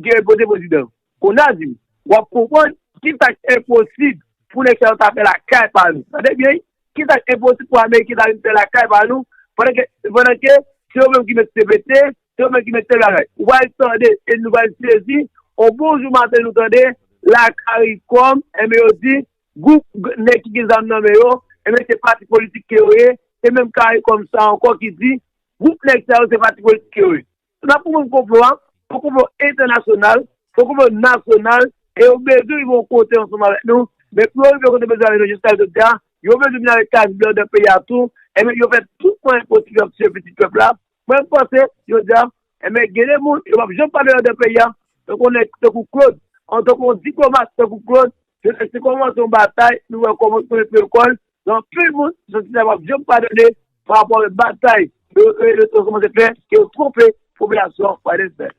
ki enpoze prezidan. Kounye a di, w ap konprann ki sa k enposib pou nèg sa yo ta fè lakay pa nou. Tande byen, ki sa k enposib pou Ameriken ta vin fè lakay pa nou, pandan ke, pandan ke se yo menm ki met C P T, se yo menm ki met tèl bagay. Ou pral tande, e nou pral sezi, on bon jou maten nou tande, la CARICOM, enben yo di, gwoup g- nèg ki gen zam nan men yo, enben se pati politik ke yo ye, e menm CARICOM sa ankò ki di, gwoup nèg sa yo se pati politik ke yo ye. N ap konprann konplo a, se yon konplo entènasyonal, se yon konplo nasyonal, e yo bezwen rive yon kote ansanm avèk nou, men pou yo rive kote yo bezwen rive nou jiska jodi a, yo bezwen vin avèk kalib anndan peyi a tou, enben yo fè tout mwayen posib y ap tiye pitit pèp la. Mwen, m panse, jodi a, enben gen de moun, yo p ap janm padone anndan peyi a, tankou nèg, tankou Claude, antanke yon diplomat, tankou Claude, se, se kòmanse yon batay, nou wè kòman, kòman l pran lekòl, gen anpil moun, sòti la p ap janm padone pa rapò avèk batay yo, yo, yo, yo kòmanse fè, ke yo twonpe popilasyon an, pa respè.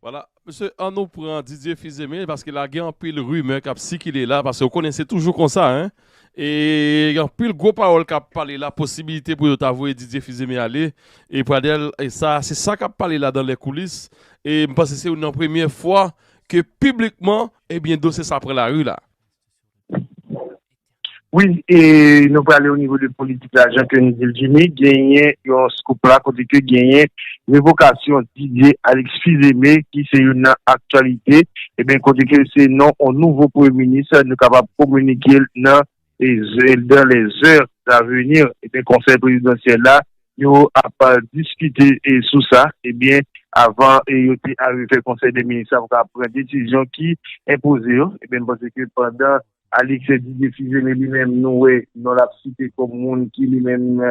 Vwala, mesye, ann nou pran Didier Fils-Aimé, paske la gen anpil rimè k ap sikile la, paske ou konnen se toujou konsa, en. E gen anpil gwo pawòl k ap pale la, posibilite pou yo ta voye Didier Fils-Aimé ale, e Pradèl, e sa, se sa k ap pale la dan lè koulis, e m panse se youn nan premyè fwa ke piblikman, ebyen, dosye sa pran lari la. Wi, e nou prale o nivo de politik la, jan ke nou di l, Jimmy, genyen yon scoop la, kote ke genyen revokasyon Didier Alex Fils-Aimé, ki se youn nan aktyalite, ebyen, kote ke se non yon nouvo premye minis, nou kapab kominike l nan, e, zè- dans les heures à venir, ebyen, konsèy prezidansyèl la, yo ap, a, diskite, e, sou sa, ebyen, avan, e, yo te arive fè konsèy de minis la pou ka pran desizyon ki enpoze yo, ebyen, m panse ke pandan Alex Didier Fils-Aimé li menm, nou wè non l ap site kòm moun ki li menm,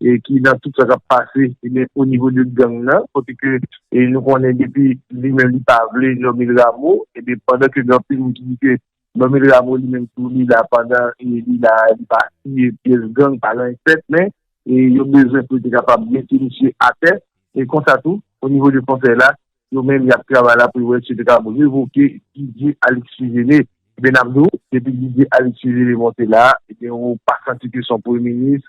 e, ki nan tout sa k ap pase, ebyen, o nivo de gang nan, kote ke, e, nou konnen depi li menm li pa vle Normil Rameau, ebyen, pandan ke gen anpil moun ki di ke Normil Rameau li menm tou li la pandan, e, li la, li pa siye pyès gang, pa gen ankèt, men, e, yo bezwen pou yo te kapab mete misye atè, e konsa tou, o nivo de konsèy la, yo menm y ap travay la pou yo wè si yo te kapab revoke Didier Alex Fils-Aimé. Ebyen, n ap di w, depi Didier Alex Fils-Aimé monte la, ebyen, ou pa santi ke se yon premye minis,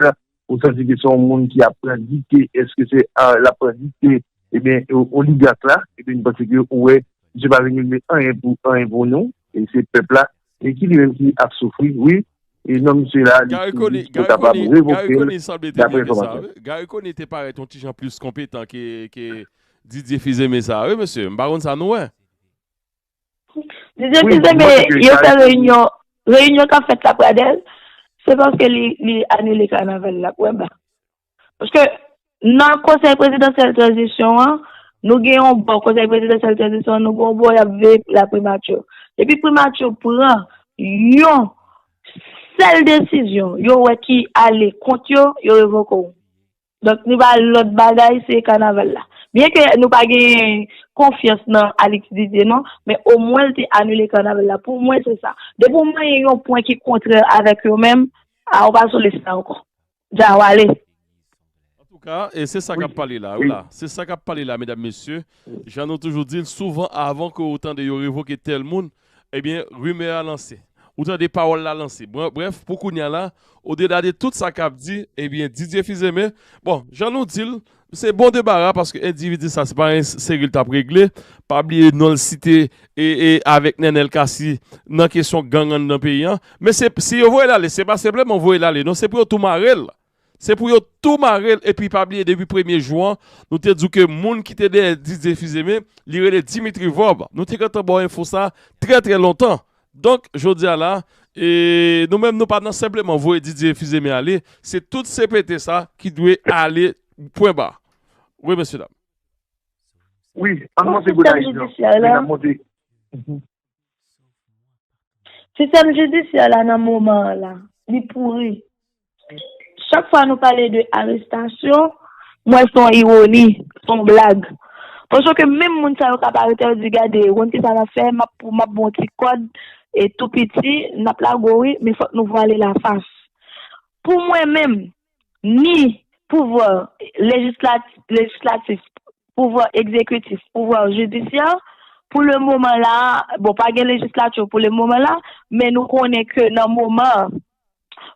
ou santi ke se yon moun ki ap pran dikte, èske se, a, l ap pran dikte, ebyen, o- oligak la, ebyen, m panse ke ou wè, misye pa vin regle anyen pou, anyen pou nou, e se pèp la, e ki li menm ki ap soufri, wi, e non misye la, li Gary Conille, Gary Conille, Gary Conille sanble te menm sa, wi. Gary Conille te parèt yon ti jan plis konpetan ke, ke Didier Fils-Aimé sa, wi, mesye. M pa konn sa nou wè. Didier Fils-Aimé, yo fè reyinyon, reyinyon k ap fèt la Pradèl, se paske li, li anile kanaval la, wè ba. Paske nan konsèy prezidansyèl tranzisyon an, nou gen yon bò konsèy prezidansyèl tranzisyon an, nou gen yon bò y ap veye la primati. Depi primati pran yon sèl desizyon, yo wè ki ale kont yo, yo revoke w. Donk, nou ba lòt bagay, se kanaval la. Byen ke nou pa gen konfyans nan Alex Didier, non, men omwen l te anile kanaval la. Pou mwen, se sa. Depi w manyen yon pwen ki kontrè avèk yo menm, a, ou pa sou lis la ankò. Dja, w ale. Antouka, e se sa k ap pale la, wi la. Se sa k ap pale la, medam, mesye. Jan nou toujou di l, souvan, avan ke ou tande yo revoke tèl moun, ebyen, rimè a lanse. Ou tande pawòl la lanse. Brè- Brèf, pou kounye a la, odela de tout sa k ap di, ebyen, Didier Fils-Aimé, bon, jan nou di l, se bon debara paske endividi sa, se pa yon seri l t ap regle. Pa bliye non l site e, e avèk Nenel Cassy nan kesyon gang anndan peyi a. Men se, si yo voye l ale, se pa senpleman voye l ale, non, se pou yo tou mare l. Se pou yo tou mare l, epi pa bliye depi premye jou an, nou te di w ke moun ki te dèyè Didier Fils-Aimé, li rele Dimitri Vorbe. Nou te gentan ba w enfo sa trè, trè lontan. Donk, jodi a la, e, nou menm nou pa nan senpleman voye Didier Fils-Aimé ale, se tout C P T sa ki dwe ale, pwen ba. Wi, mesye dam. Wi, an monte Gonayiv lan. Wi, n ap monte. Sistèm jidisyè la nan moman an la, li pouri. Chak fwa nou pale de arestasyon, m wè se yon iwoni, se yon blag. Paske menm moun sa yo k ap arete yo di gade, ou konn kisa n ap fè, m ap m ap ba w ti kòd e tou piti, n ap lage w wi, men fòk nou vwale lafas. Pou mwen menm, ni pouvwa lejislatif, pouvwa egzekitif, pouvwa jidisyè, pou le moman la, bon, pa gen lejislati pou le moman la, men nou konnen ke nan moman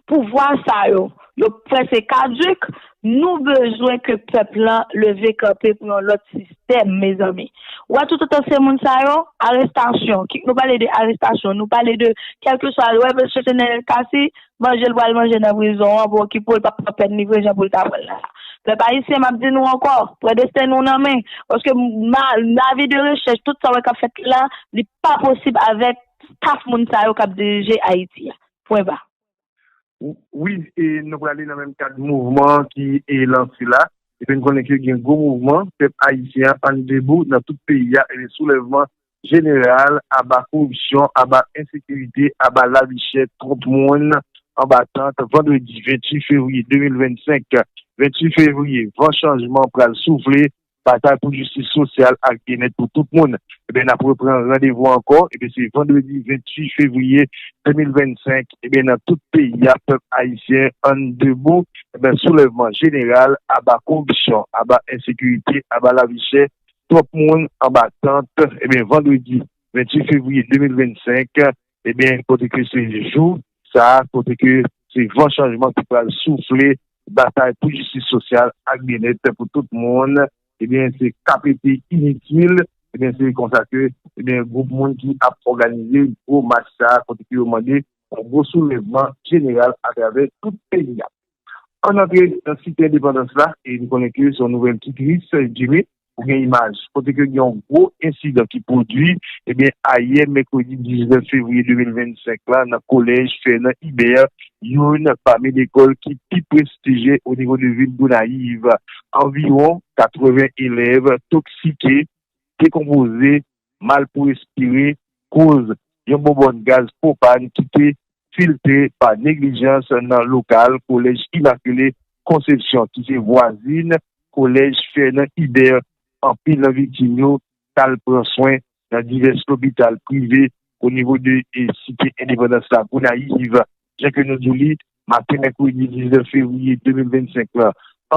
pouvwa sa yo, yo prèske kadik, nou bezwen ke pèp lan leve kanpe pou yon lòt sistèm, mezanmi. Ou wè toutotan se moun sa yo, arestasyon, kit nou pale de arestasyon, nou pale de kèlkeswa, ou wè mesye Nenel Cassy, manje l pral manje nan prizon an, pa okipe w, l p ap pran pèn li vre jan pou l ta pran l la. Pèp ayisyen, m ap di nou ankò, pran desten nou nan men, paske avi de rechèch, tout sa w wè k ap fèt la, li pa posib avèk staf moun sa yo k ap dirije Ayiti a. Pwen ba. Wi, e nou prale nan menm kad mouvman ki e lanse la. Epi n konnen ke gen gwo mouvman, pèp ayisyen an, Ann Debou nan tout peyi a, e soulèvman jeneral, aba koripsyon, aba ensekirite, aba lavi chè, twòp moun anba tant, vandredi venntuit fevriye de mil vennsenk. Venntuit fevriye, van chanjman pral soufle, batay pou jistis sosyal ak byennèt pou tout moun. Ebyen, n ap repran randevou ankò, ebyen, se vandredi venntuit fevriye de mil vennsenk, ebyen, nan tout peyi a, pèp ayisyen, Ann Debou, ebyen, soulèvman jeneral, aba koripsyon, aba ensekirite, aba lavi chè, twòp moun anba tant, ebyen, vandredi venntuit fevriye de mil vennsenk, ebyen, kote ke se jou sa a, kote ke se van chanjman ki pral soufle, batay pou jistis sosyal ak byennèt pou tout moun, ebyen, se K P T initil, ebyen, se konsa ke, ebyen, gwoup moun ki ap òganize gwo mach sa a, kote ke yo mande yon gwo soulèvman jeneral atravè tout peyi a. Ann antre nan Site Endepandans la, e nou konnen ke se yon nouvèl ki tris, Jimmy, ou gen imaj, kote ke gen yon gwo ensidan ki pwodui, ebyen, ayè, mèkredi diznèf fevriye de mil vennsenk la, nan kolèj Fernand Ibert, youn pami lekòl ki pi prestijye o nivo de vil Gonayiv. Anviwon katreven elèv toksike, dekonpoze, mal pou respire, koz yon bonbòn gaz pwopàn ki te filte pa neglijans nan lokal Kolèj Imakile Konsepsyon, ki se vwazin Kolèj Fernand Ibert. Anpil nan viktim yo t al pran swen nan divès lopital prive o nivo de, e, Site Endepandans la, Gonayiv. Jan ke nou di w li, maten mèkredi diznèf fevriye de mil vennsenk la,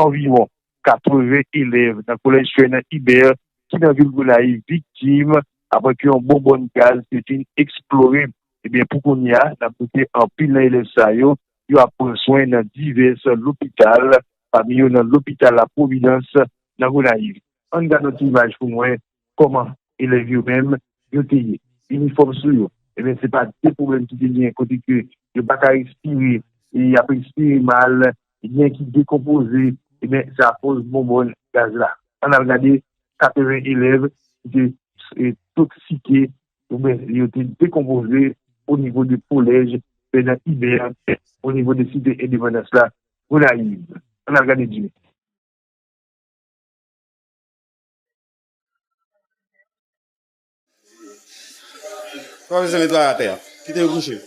anviwon katreven elèv nan Kolèj Fernand Ibert ki nan vil Gonayiv viktim apre ke yon bonbòn gaz te fin eksplore. Ebyen, pou kounye a, n ap note anpil nan elèv sa yo, yo ap pran swen nan divès lopital, pami yo nan lopital La Providence nan Gonayiv. Ann gade yon ti imaj pou n wè kòman elèv yo menm yo te ye. Inifòm sou yo. Ebyen, se pa de pwoblèm ki te genyen kote ke yo pa ka respire, e y ap respire mal, yen ki dekonpoze, ebyen, se akoz bonbòn gaz la. Ann al gade katreven elèv ki te, e, toksike, oubyen yo te dekonpoze o nivo de kolèj Fernand Ibert, o nivo de Site Endepandans la, Gonayiv. Ann al gade Jimmy. Pwofesè met la atè a. Kite yo kouche.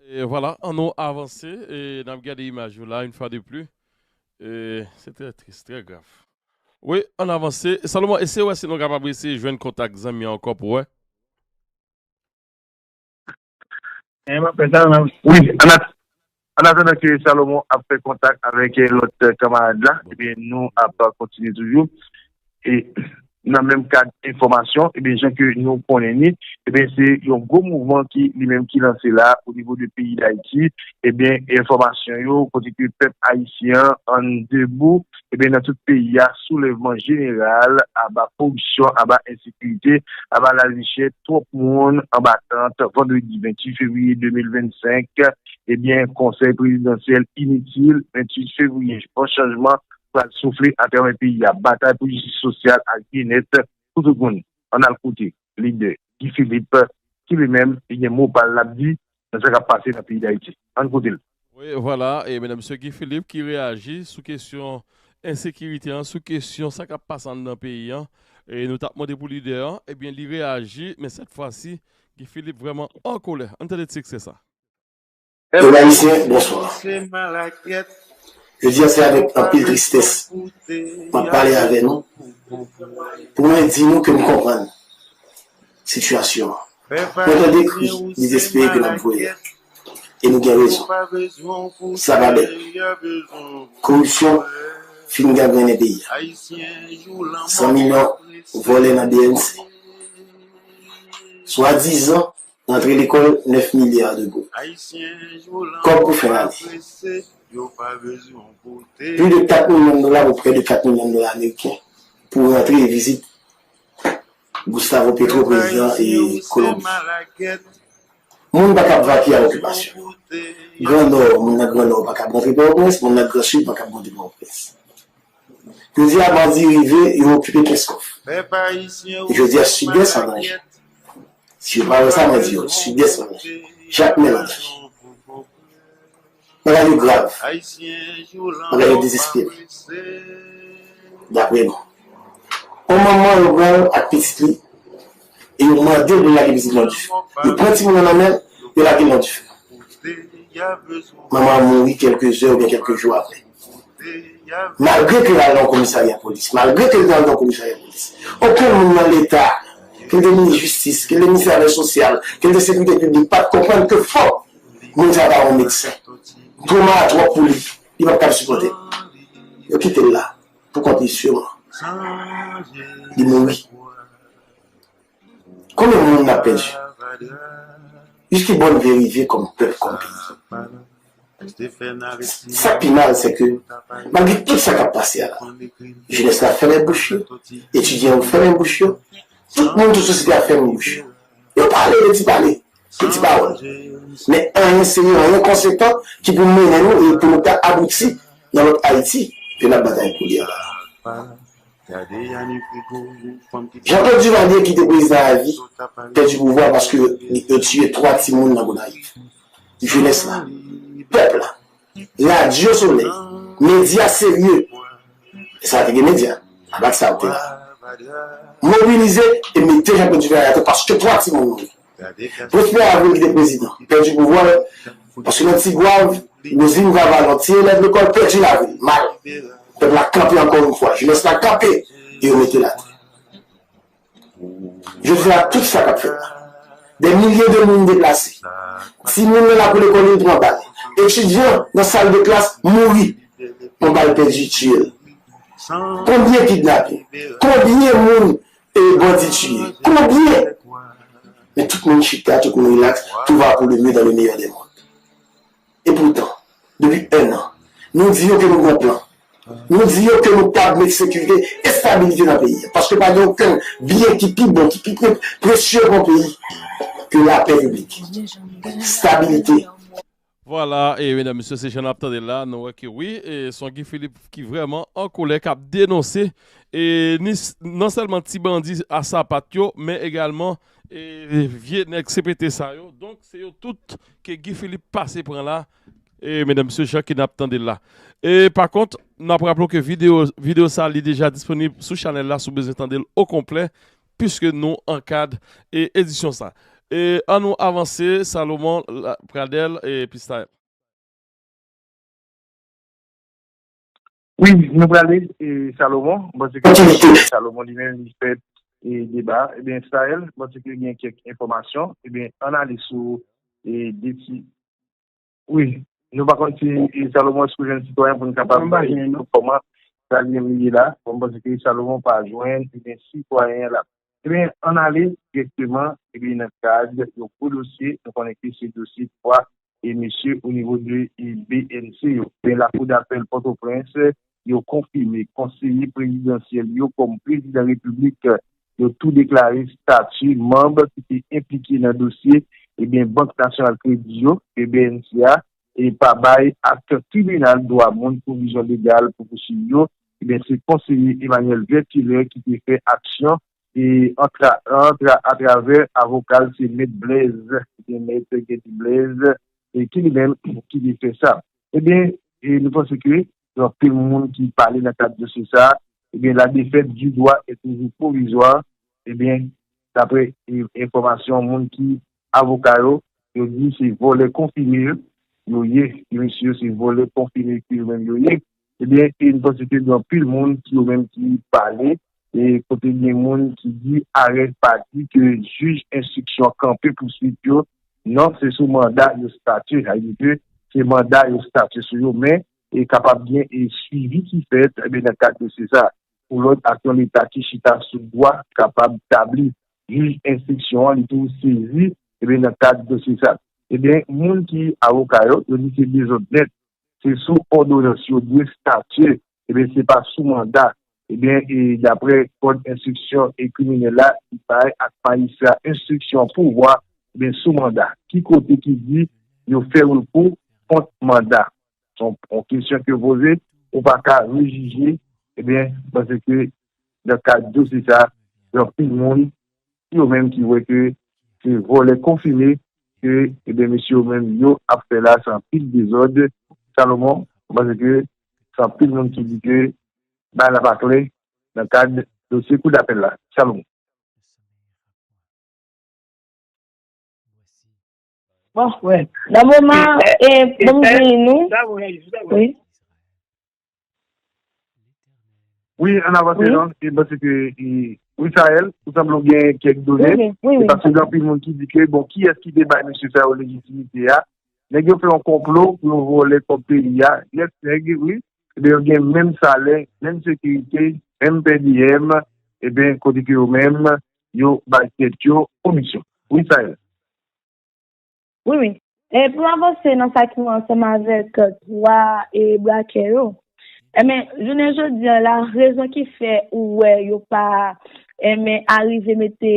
E vwala, ann nou avanse, e n ap gade imaj yo la, yon fwa de pli. E, se trè tris, trè grav. Wi, ann avanse. Salomon, eseye wè si nou kapab eseye jwenn kontak zanmi an ankò pou wè. Wi, an atandan ke Salomon ap fè kontak avèk lòt kanmarad la, ebyen, nou ap kontinye toujou. E nan menm kad enfòmasyon, ebyen, jan ke nou konnen ni, ebyen, se yon gwo mouvman ki li menm ki lanse la o nivo de peyi Dayiti. Ebyen, enfòmasyon yo, kote ke pèp ayisyen an debou, ebyen, nan tout peyi a, soulèvman jeneral, aba koripsyon, aba ensekirite, aba lavi chè, twòp moun anba tant, vandredi venntuit fevriye de mil vennsenk, ebyen, konsèy prezidansyèl initil, venntuit fevriye, bon chanjman pral soufle atravè peyi a, batay pou jistis sosyal ak byennèt pou tout moun. Ann al koute lidè Guy Philippe, ki li menm, li gen mo pa l l ap di nan sa k ap pase nan peyi Dayiti. Ann koute l. Wi, vwala, e medam mesye Guy Philippe ki reyaji sou kesyon ensekirite an, sou kesyon sa k ap pase anndan peyi an. E nou t ap mande pou lidè an, ebyen, li reyaji, men sèt fwa si, Guy Philippe vrèman an kolè. Ann tande ti eksè sa. Pèp ayisyen, bonswa. Jodi a se avèk anpil tristès m ap pale avè nou pou mwen di nou ke m konprann sitiyasyon an. Mwen tande kri dezespere ke n ap voye a. E nou gen rezon. Sa pa bèl. Koripsyon fin gangrennen peyi a. San milyon vòlè nan B N C. Swadizan rantre lekòl nèf milya de goud. Kòb pou fen lane. Plis de kat milyon dola pou prè de kat milyon dola ameriken pou rantre e vizit Gustavo Petro, prezidan e Kolonbi. Moun pa kab vake a okipasyon yo. Gran Nò, moun nan Gran Nò pa kab rantre Pòtoprens, moun nan Gran Sid pa kab monte Pòtoprens. Jodi a bandi rive, yo okipe Kenskòf. Jodi a Sidès an danje. Si yo pa wè sa, mwen di yo, Sidès an danje. Jakmèl an danje. Bagay yo grav. Bagay yo dezespere. Daprè nou. Yon manman yo pran l ak pitit li, e yo mande l pou l lage pitit lan nan dife. Yo pran timoun nan nan men l, yo lage l nan dife. Manman an mouri kèlke zè oubyen kèlke jou apre. Malgre ke l al nan komisarya polis, malgre ke l te al nan komisarya polis, okenn moun nan Leta, ke l te minis jistis, ke l te minis afè sosyal, ke l te sekirite piblik, pa t konprann ke fòk moun sa ta yon medsen. Twoma a twòp pou li, li p ap kab sipòte l. Yo kite l la, pou kont li sèlman. Li mouri. Konbyen moun n ap pèdi? Jiskibò n vle rive kòm pèp, kòm peyi? Sa k pi mal, se ke, malgre tout sa k ap pase a la, jenès la fèmen bouch yo, etidyan yo fèmen bouch yo, tout moun, tout sosyete a fèmen bouch yo. Yo pale de ti pale, de ti pawòl. Men anyen serye, anyen konsekan ki pou mennen nou e pou nou ka abouti nan lòt Ayiti ke n ap batay pou li a la. Jean Claude Duvalier ki te prezidan avi pèdi pouvwa paske yo tiye twa timoun nan Gonayiv. Jenès la, pèp la, Radyo Solèy, medya serye, e sa te gen medya, apa sa te la, mobilize e mete Jean Claude Duvalier atè paske twa timoun mouri. Prosper Avril ki te prezidan pèdi pouvwa l, paske nan Tigwav, Roseline Vavalant, ti elèv lekòl, pèdi lavi l, mal. Pèp la kanpe ankò yon fwa, jenès la kanpe e yo mete l atè. Jodi a, tout sa k ap fèt la, dè milye de moun deplase, timoun nan lakou lekòl yo pran bal, etidyan nan sal de klas mouri, yon bal pèdi tiye l. Konbyen kidnape? Konbyen moun e bandi tiye? Konbyen? Men tout moun chita, tout moun rilaks, tout va pour le mieux dans le meilleur des mondes. Epoutan, depi enn an, nou di yo ke nou gen yon plan. Nou di yo ke nou kab met sekirite, estabilite nan peyi a. Paske pa gen okenn byen ki pi bon, ki pi pre- presye pou yon peyi ke lapè piblik, estabilite. Vwala, e medam, mesye, se jan n ap tande l la, nou wè ke wi, e se yon Guy Philippe ki vrèman an kolè, k ap denonse, e ni s- non sèlman ti bandi a sapat yo, men egalman e vye nèg C P T sa yo. Donk, se yo tout ke Guy Philippe pase pran la, e medam, mesye, jan ke n ap tande l la. E pa kont, n ap raple w ke videyo, videyo sa, li deja disponib sou chanèl la, si w bezwen tande l okonplè, piske nou an kad e edisyon sa. E ann nou avanse, Salomon, la- Pradèl, e Pistayèl. Wi, nou prale, e, Salomon. Mwen panse ke Salomon li menm li fè, e, deba. Ebyen, Sael, mwen panse ke gen kèk enfòmasyon. Ebyen, ann ale sou, e, de ti. Wi, nou pa konn si, e, Salomon, èske w jwenn sitwayen pou n kapab bay kòman sa li menm li ye la. Mwen panse ke Salomon pa jwenn, ebyen, sitwayen la. Ebyen, ann ale dirèkteman, ebyen, nan kad yon gwo dosye, nou konnen ke se dosye twa e mesye o nivo de, e, B N C yo. Men Lakou dapèl Pòtoprens, yo konfime konseye prezidansyèl yo kòm prezidan repiblik, yo tou deklare stati manm ki te enplike nan dosye, ebyen, Bank Nasyonal Kredi yo, ke B N C a, e pa bay ak tribinal dwa moun pwovizyon legal pou pouswiv yo, ebyen, se konseye Emmanuel Vertuler ki te fè aksyon, e antra, antra, atravè avoka l se Mèt Blaise, ebyen, Mèt Getty Blaise, e ki li menm ki te fè sa. Ebyen, e nou panse ke gen anpil moun ki pale nan kad dosye sa, ebyen, la défaite du droit est toujours provisoire, ebyen, daprè, e, enfòmasyon moun ki avoka yo, yo di se vòlè konfime yo, yo ye, ke mesye yo se vòlè konfime ke yo menm yo ye. Ebyen, e nou panse ke gen anpil moun ki yo menm ki pale, e kote gen moun ki di arè pa di ke jij enstriksyon kanpe pouswit yo, non, se sou manda yo statye, sa vle di ke se manda yo statye sou yo, men e kapab gen e swivi ki fèt, ebyen, nan kad dosye sa. Pou lòd aksyon Leta ki chita sou dwa kapab tabli. Jij enstriksyon an, li tou sezi, ebyen, nan kad dosye sa. Ebyen, moun ki avoka yo, yo di se dezòd nèt. Se sou òdonans yo dwe statye, ebyen, se pa sou manda. Ebyen, e daprè kòd enstriksyon e kriminèl la, li bay ak majistra enstriksyon pouvwa, ebyen, sou manda. Ki kote ki di yo fè rekou kont manda? Se yon, yon kesyon ke yo poze, ou pa ka rejije, ebyen, paske nan kad dosye sa, gen anpil moun, yo menm ki wè ke se vòlè konfime, ke, ebyen, mesye yo menm, yo ap fè la, se anpil dezòd. Salomon, paske se anpil moun ki di ke bagay la pa klè nan kad dosye kou dapèl la. Salomon. Bon, nan moman, e, bon, m di nou. Wi. Wi, ann avanse non, e paske, e, Misael, ou sanble w gen kèk done, e paske gen anpil moun ki di ke, bon, kiyès ki te bay mesye sa yo lejitimite a? Nèg yo fè yon konplo pou yo vòlè kòb peyi a, yès nèg, wi, ebyen yo gen menm salè, menm sekirite, menm pèdiyèm, ebyen kote ke yo menm, yo bay tèt yo komisyon. Wi, Misael. Wi, wi. E pou m avanse nan sa ki ansanm avèk twa e brakè yo, enben, jounen jodi a la, rezon ki fè ou wè yo pa enben arive mete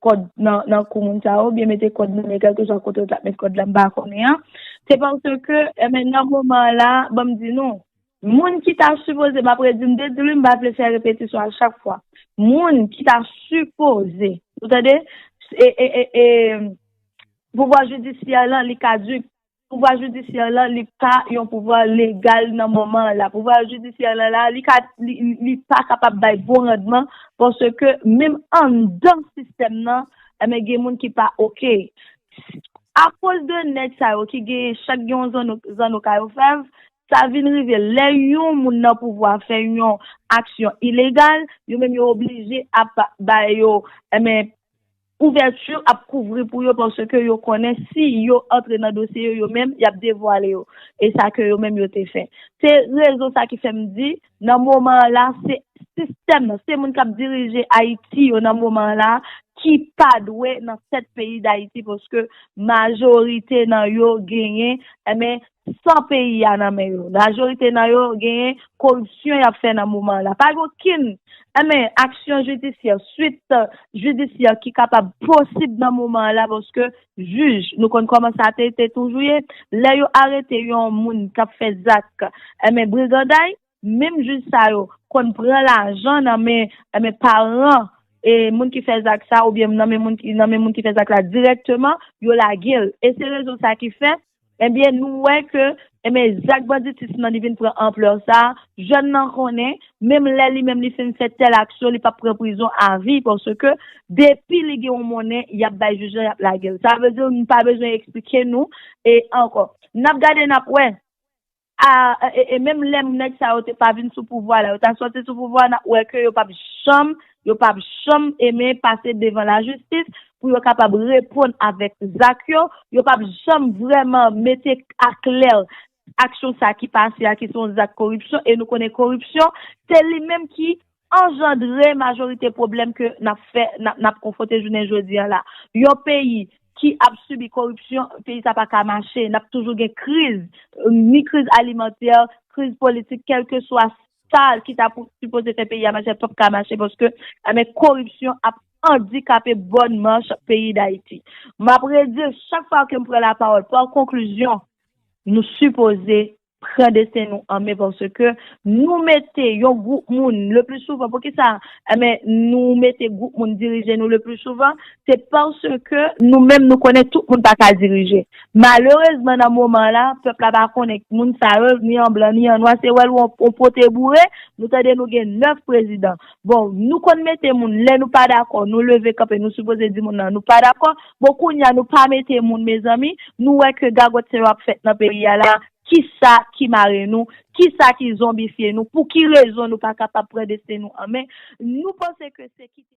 kòd nan, nan kou moun sa yo, oubyen mete kòd nan men kèlkeswa kote yo t ap met kòd la, m pa konnen an. Se paske, enben, nan moman an la, ban m di nou, moun ki ta sipoze, m ap redi, m te di l wi, m pa vle fè repetisyon a chak fwa. Moun ki ta sipoze, ou tande, e, e, e, e, pouvwa jidisyè lan, li kadik. Pouvwa jidisyè lan, li pa yon pouvwa legal nan moman an la. Pouvwa jidisyè lan la, li ka, li, li pa kapab bay bon randman, paske menm anndan sistèm nan, enben, gen moun ki pa oke. Akoz de nèg sa yo ki gen, chak gen yon zanno, zanno ka yo fèv, sa vin rive lè yon moun nan pouvwa fè yon aksyon ilegal, yo menm yo oblije ap ba yo, enben, ouvèti ap kouvri pou yo, paske yo konnen si yo antre nan dosye yo, yo menm, y ap devwale yo. E sa ke yo menm yo te fè. Se rezon sa ki fè m di, nan moman an la, se sistèm nan, se moun k ap dirije Ayiti yo nan moman an la, ki pa dwe nan tèt peyi Dayiti, paske majorite nan yo genyen, enben, san peyi a nan men yo. Majorite nan yo genyen koripsyon y ap fè nan moman an la. Pa gen okenn, enben, aksyon jidisyè, swit jidisyè ki kapab posib nan moman an la, paske jij, nou konn kòman sa te, te toujou ye, lè yo arete yon moun k ap fè zak, enben, briganday, menm jij sa yo konn pran lajan nan men, enben, paran e moun ki fè zak sa, oubyen nan men moun ki, nan men moun ki fè zak la dirèkteman, yo lage l. E se rezon sa ki fè, ebyen, nou wè ke, enben, zak banditis nan li vin pran anplè sa, jèn nan konnen, menm lè li menm li fin fè tèl aksyon, li p ap pran prizon avi, paske depi li gen yon monnen, y ap bay jij lan, y ap lage l. Sa vle di, nou pa bezwen eksplike nou, e ankò. N ap gade, n ap wè. a, e, e menm lè nèg sa yo te pa vin sou pouvwa la, yo ta sòti sou pouvwa, n ap wè ke yo p ap janm, yo p ap janm enmen pase devan lajistis pou yo kapab reponn avèk zak yo, yo p ap janm vrèman mete aklè aksyon sa ki pase a, ki se yon zak koripsyon, e nou konnen koripsyon, se li menm ki anjandre majorite pwoblèm ke n ap fè, n ap, n ap konfwonte jounen jodi a la. Yon peyi ki ap sibi koripsyon, peyi sa pa ka mache. N ap toujou gen kriz, ni kriz alimantè, kriz politik, kèlkeswa sa ki ta pou, sipoze fè peyi a mache, p ap ka mache paske, enben, koripsyon ap andikape bòn mach peyi Dayiti. M ap redi l chak fwa ke m pran lapawòl. Pa konklizyon, nou sipoze pran desten nou an men paske nou mete yon gwoup moun, le pli souvan, poukisa, enben, nou mete gwoup moun dirije nou le pli souvan? Se paske nou menm nou konnen tout moun pa ka dirije. Malerezman, nan moman la, pèp la pa konnen moun sa yo, ni an blan, ni an nwa, se wè l yon, yon pote boure, nou tande nou gen nèf prezidan. Bon, nou konn mete moun, lè nou pa dakò, nou leve kanpe, nou sipoze di moun nan, nou pa dakò. Bon, kounye a, nou pa mete moun, mezanmi, nou wè ke gagòt sa yo ap fèt nan peyi a la, kisa ki mare nou, kisa ki zonbifye nou, pou ki rezon nou pa kapab pran desten nou an men? Nou panse ke se kite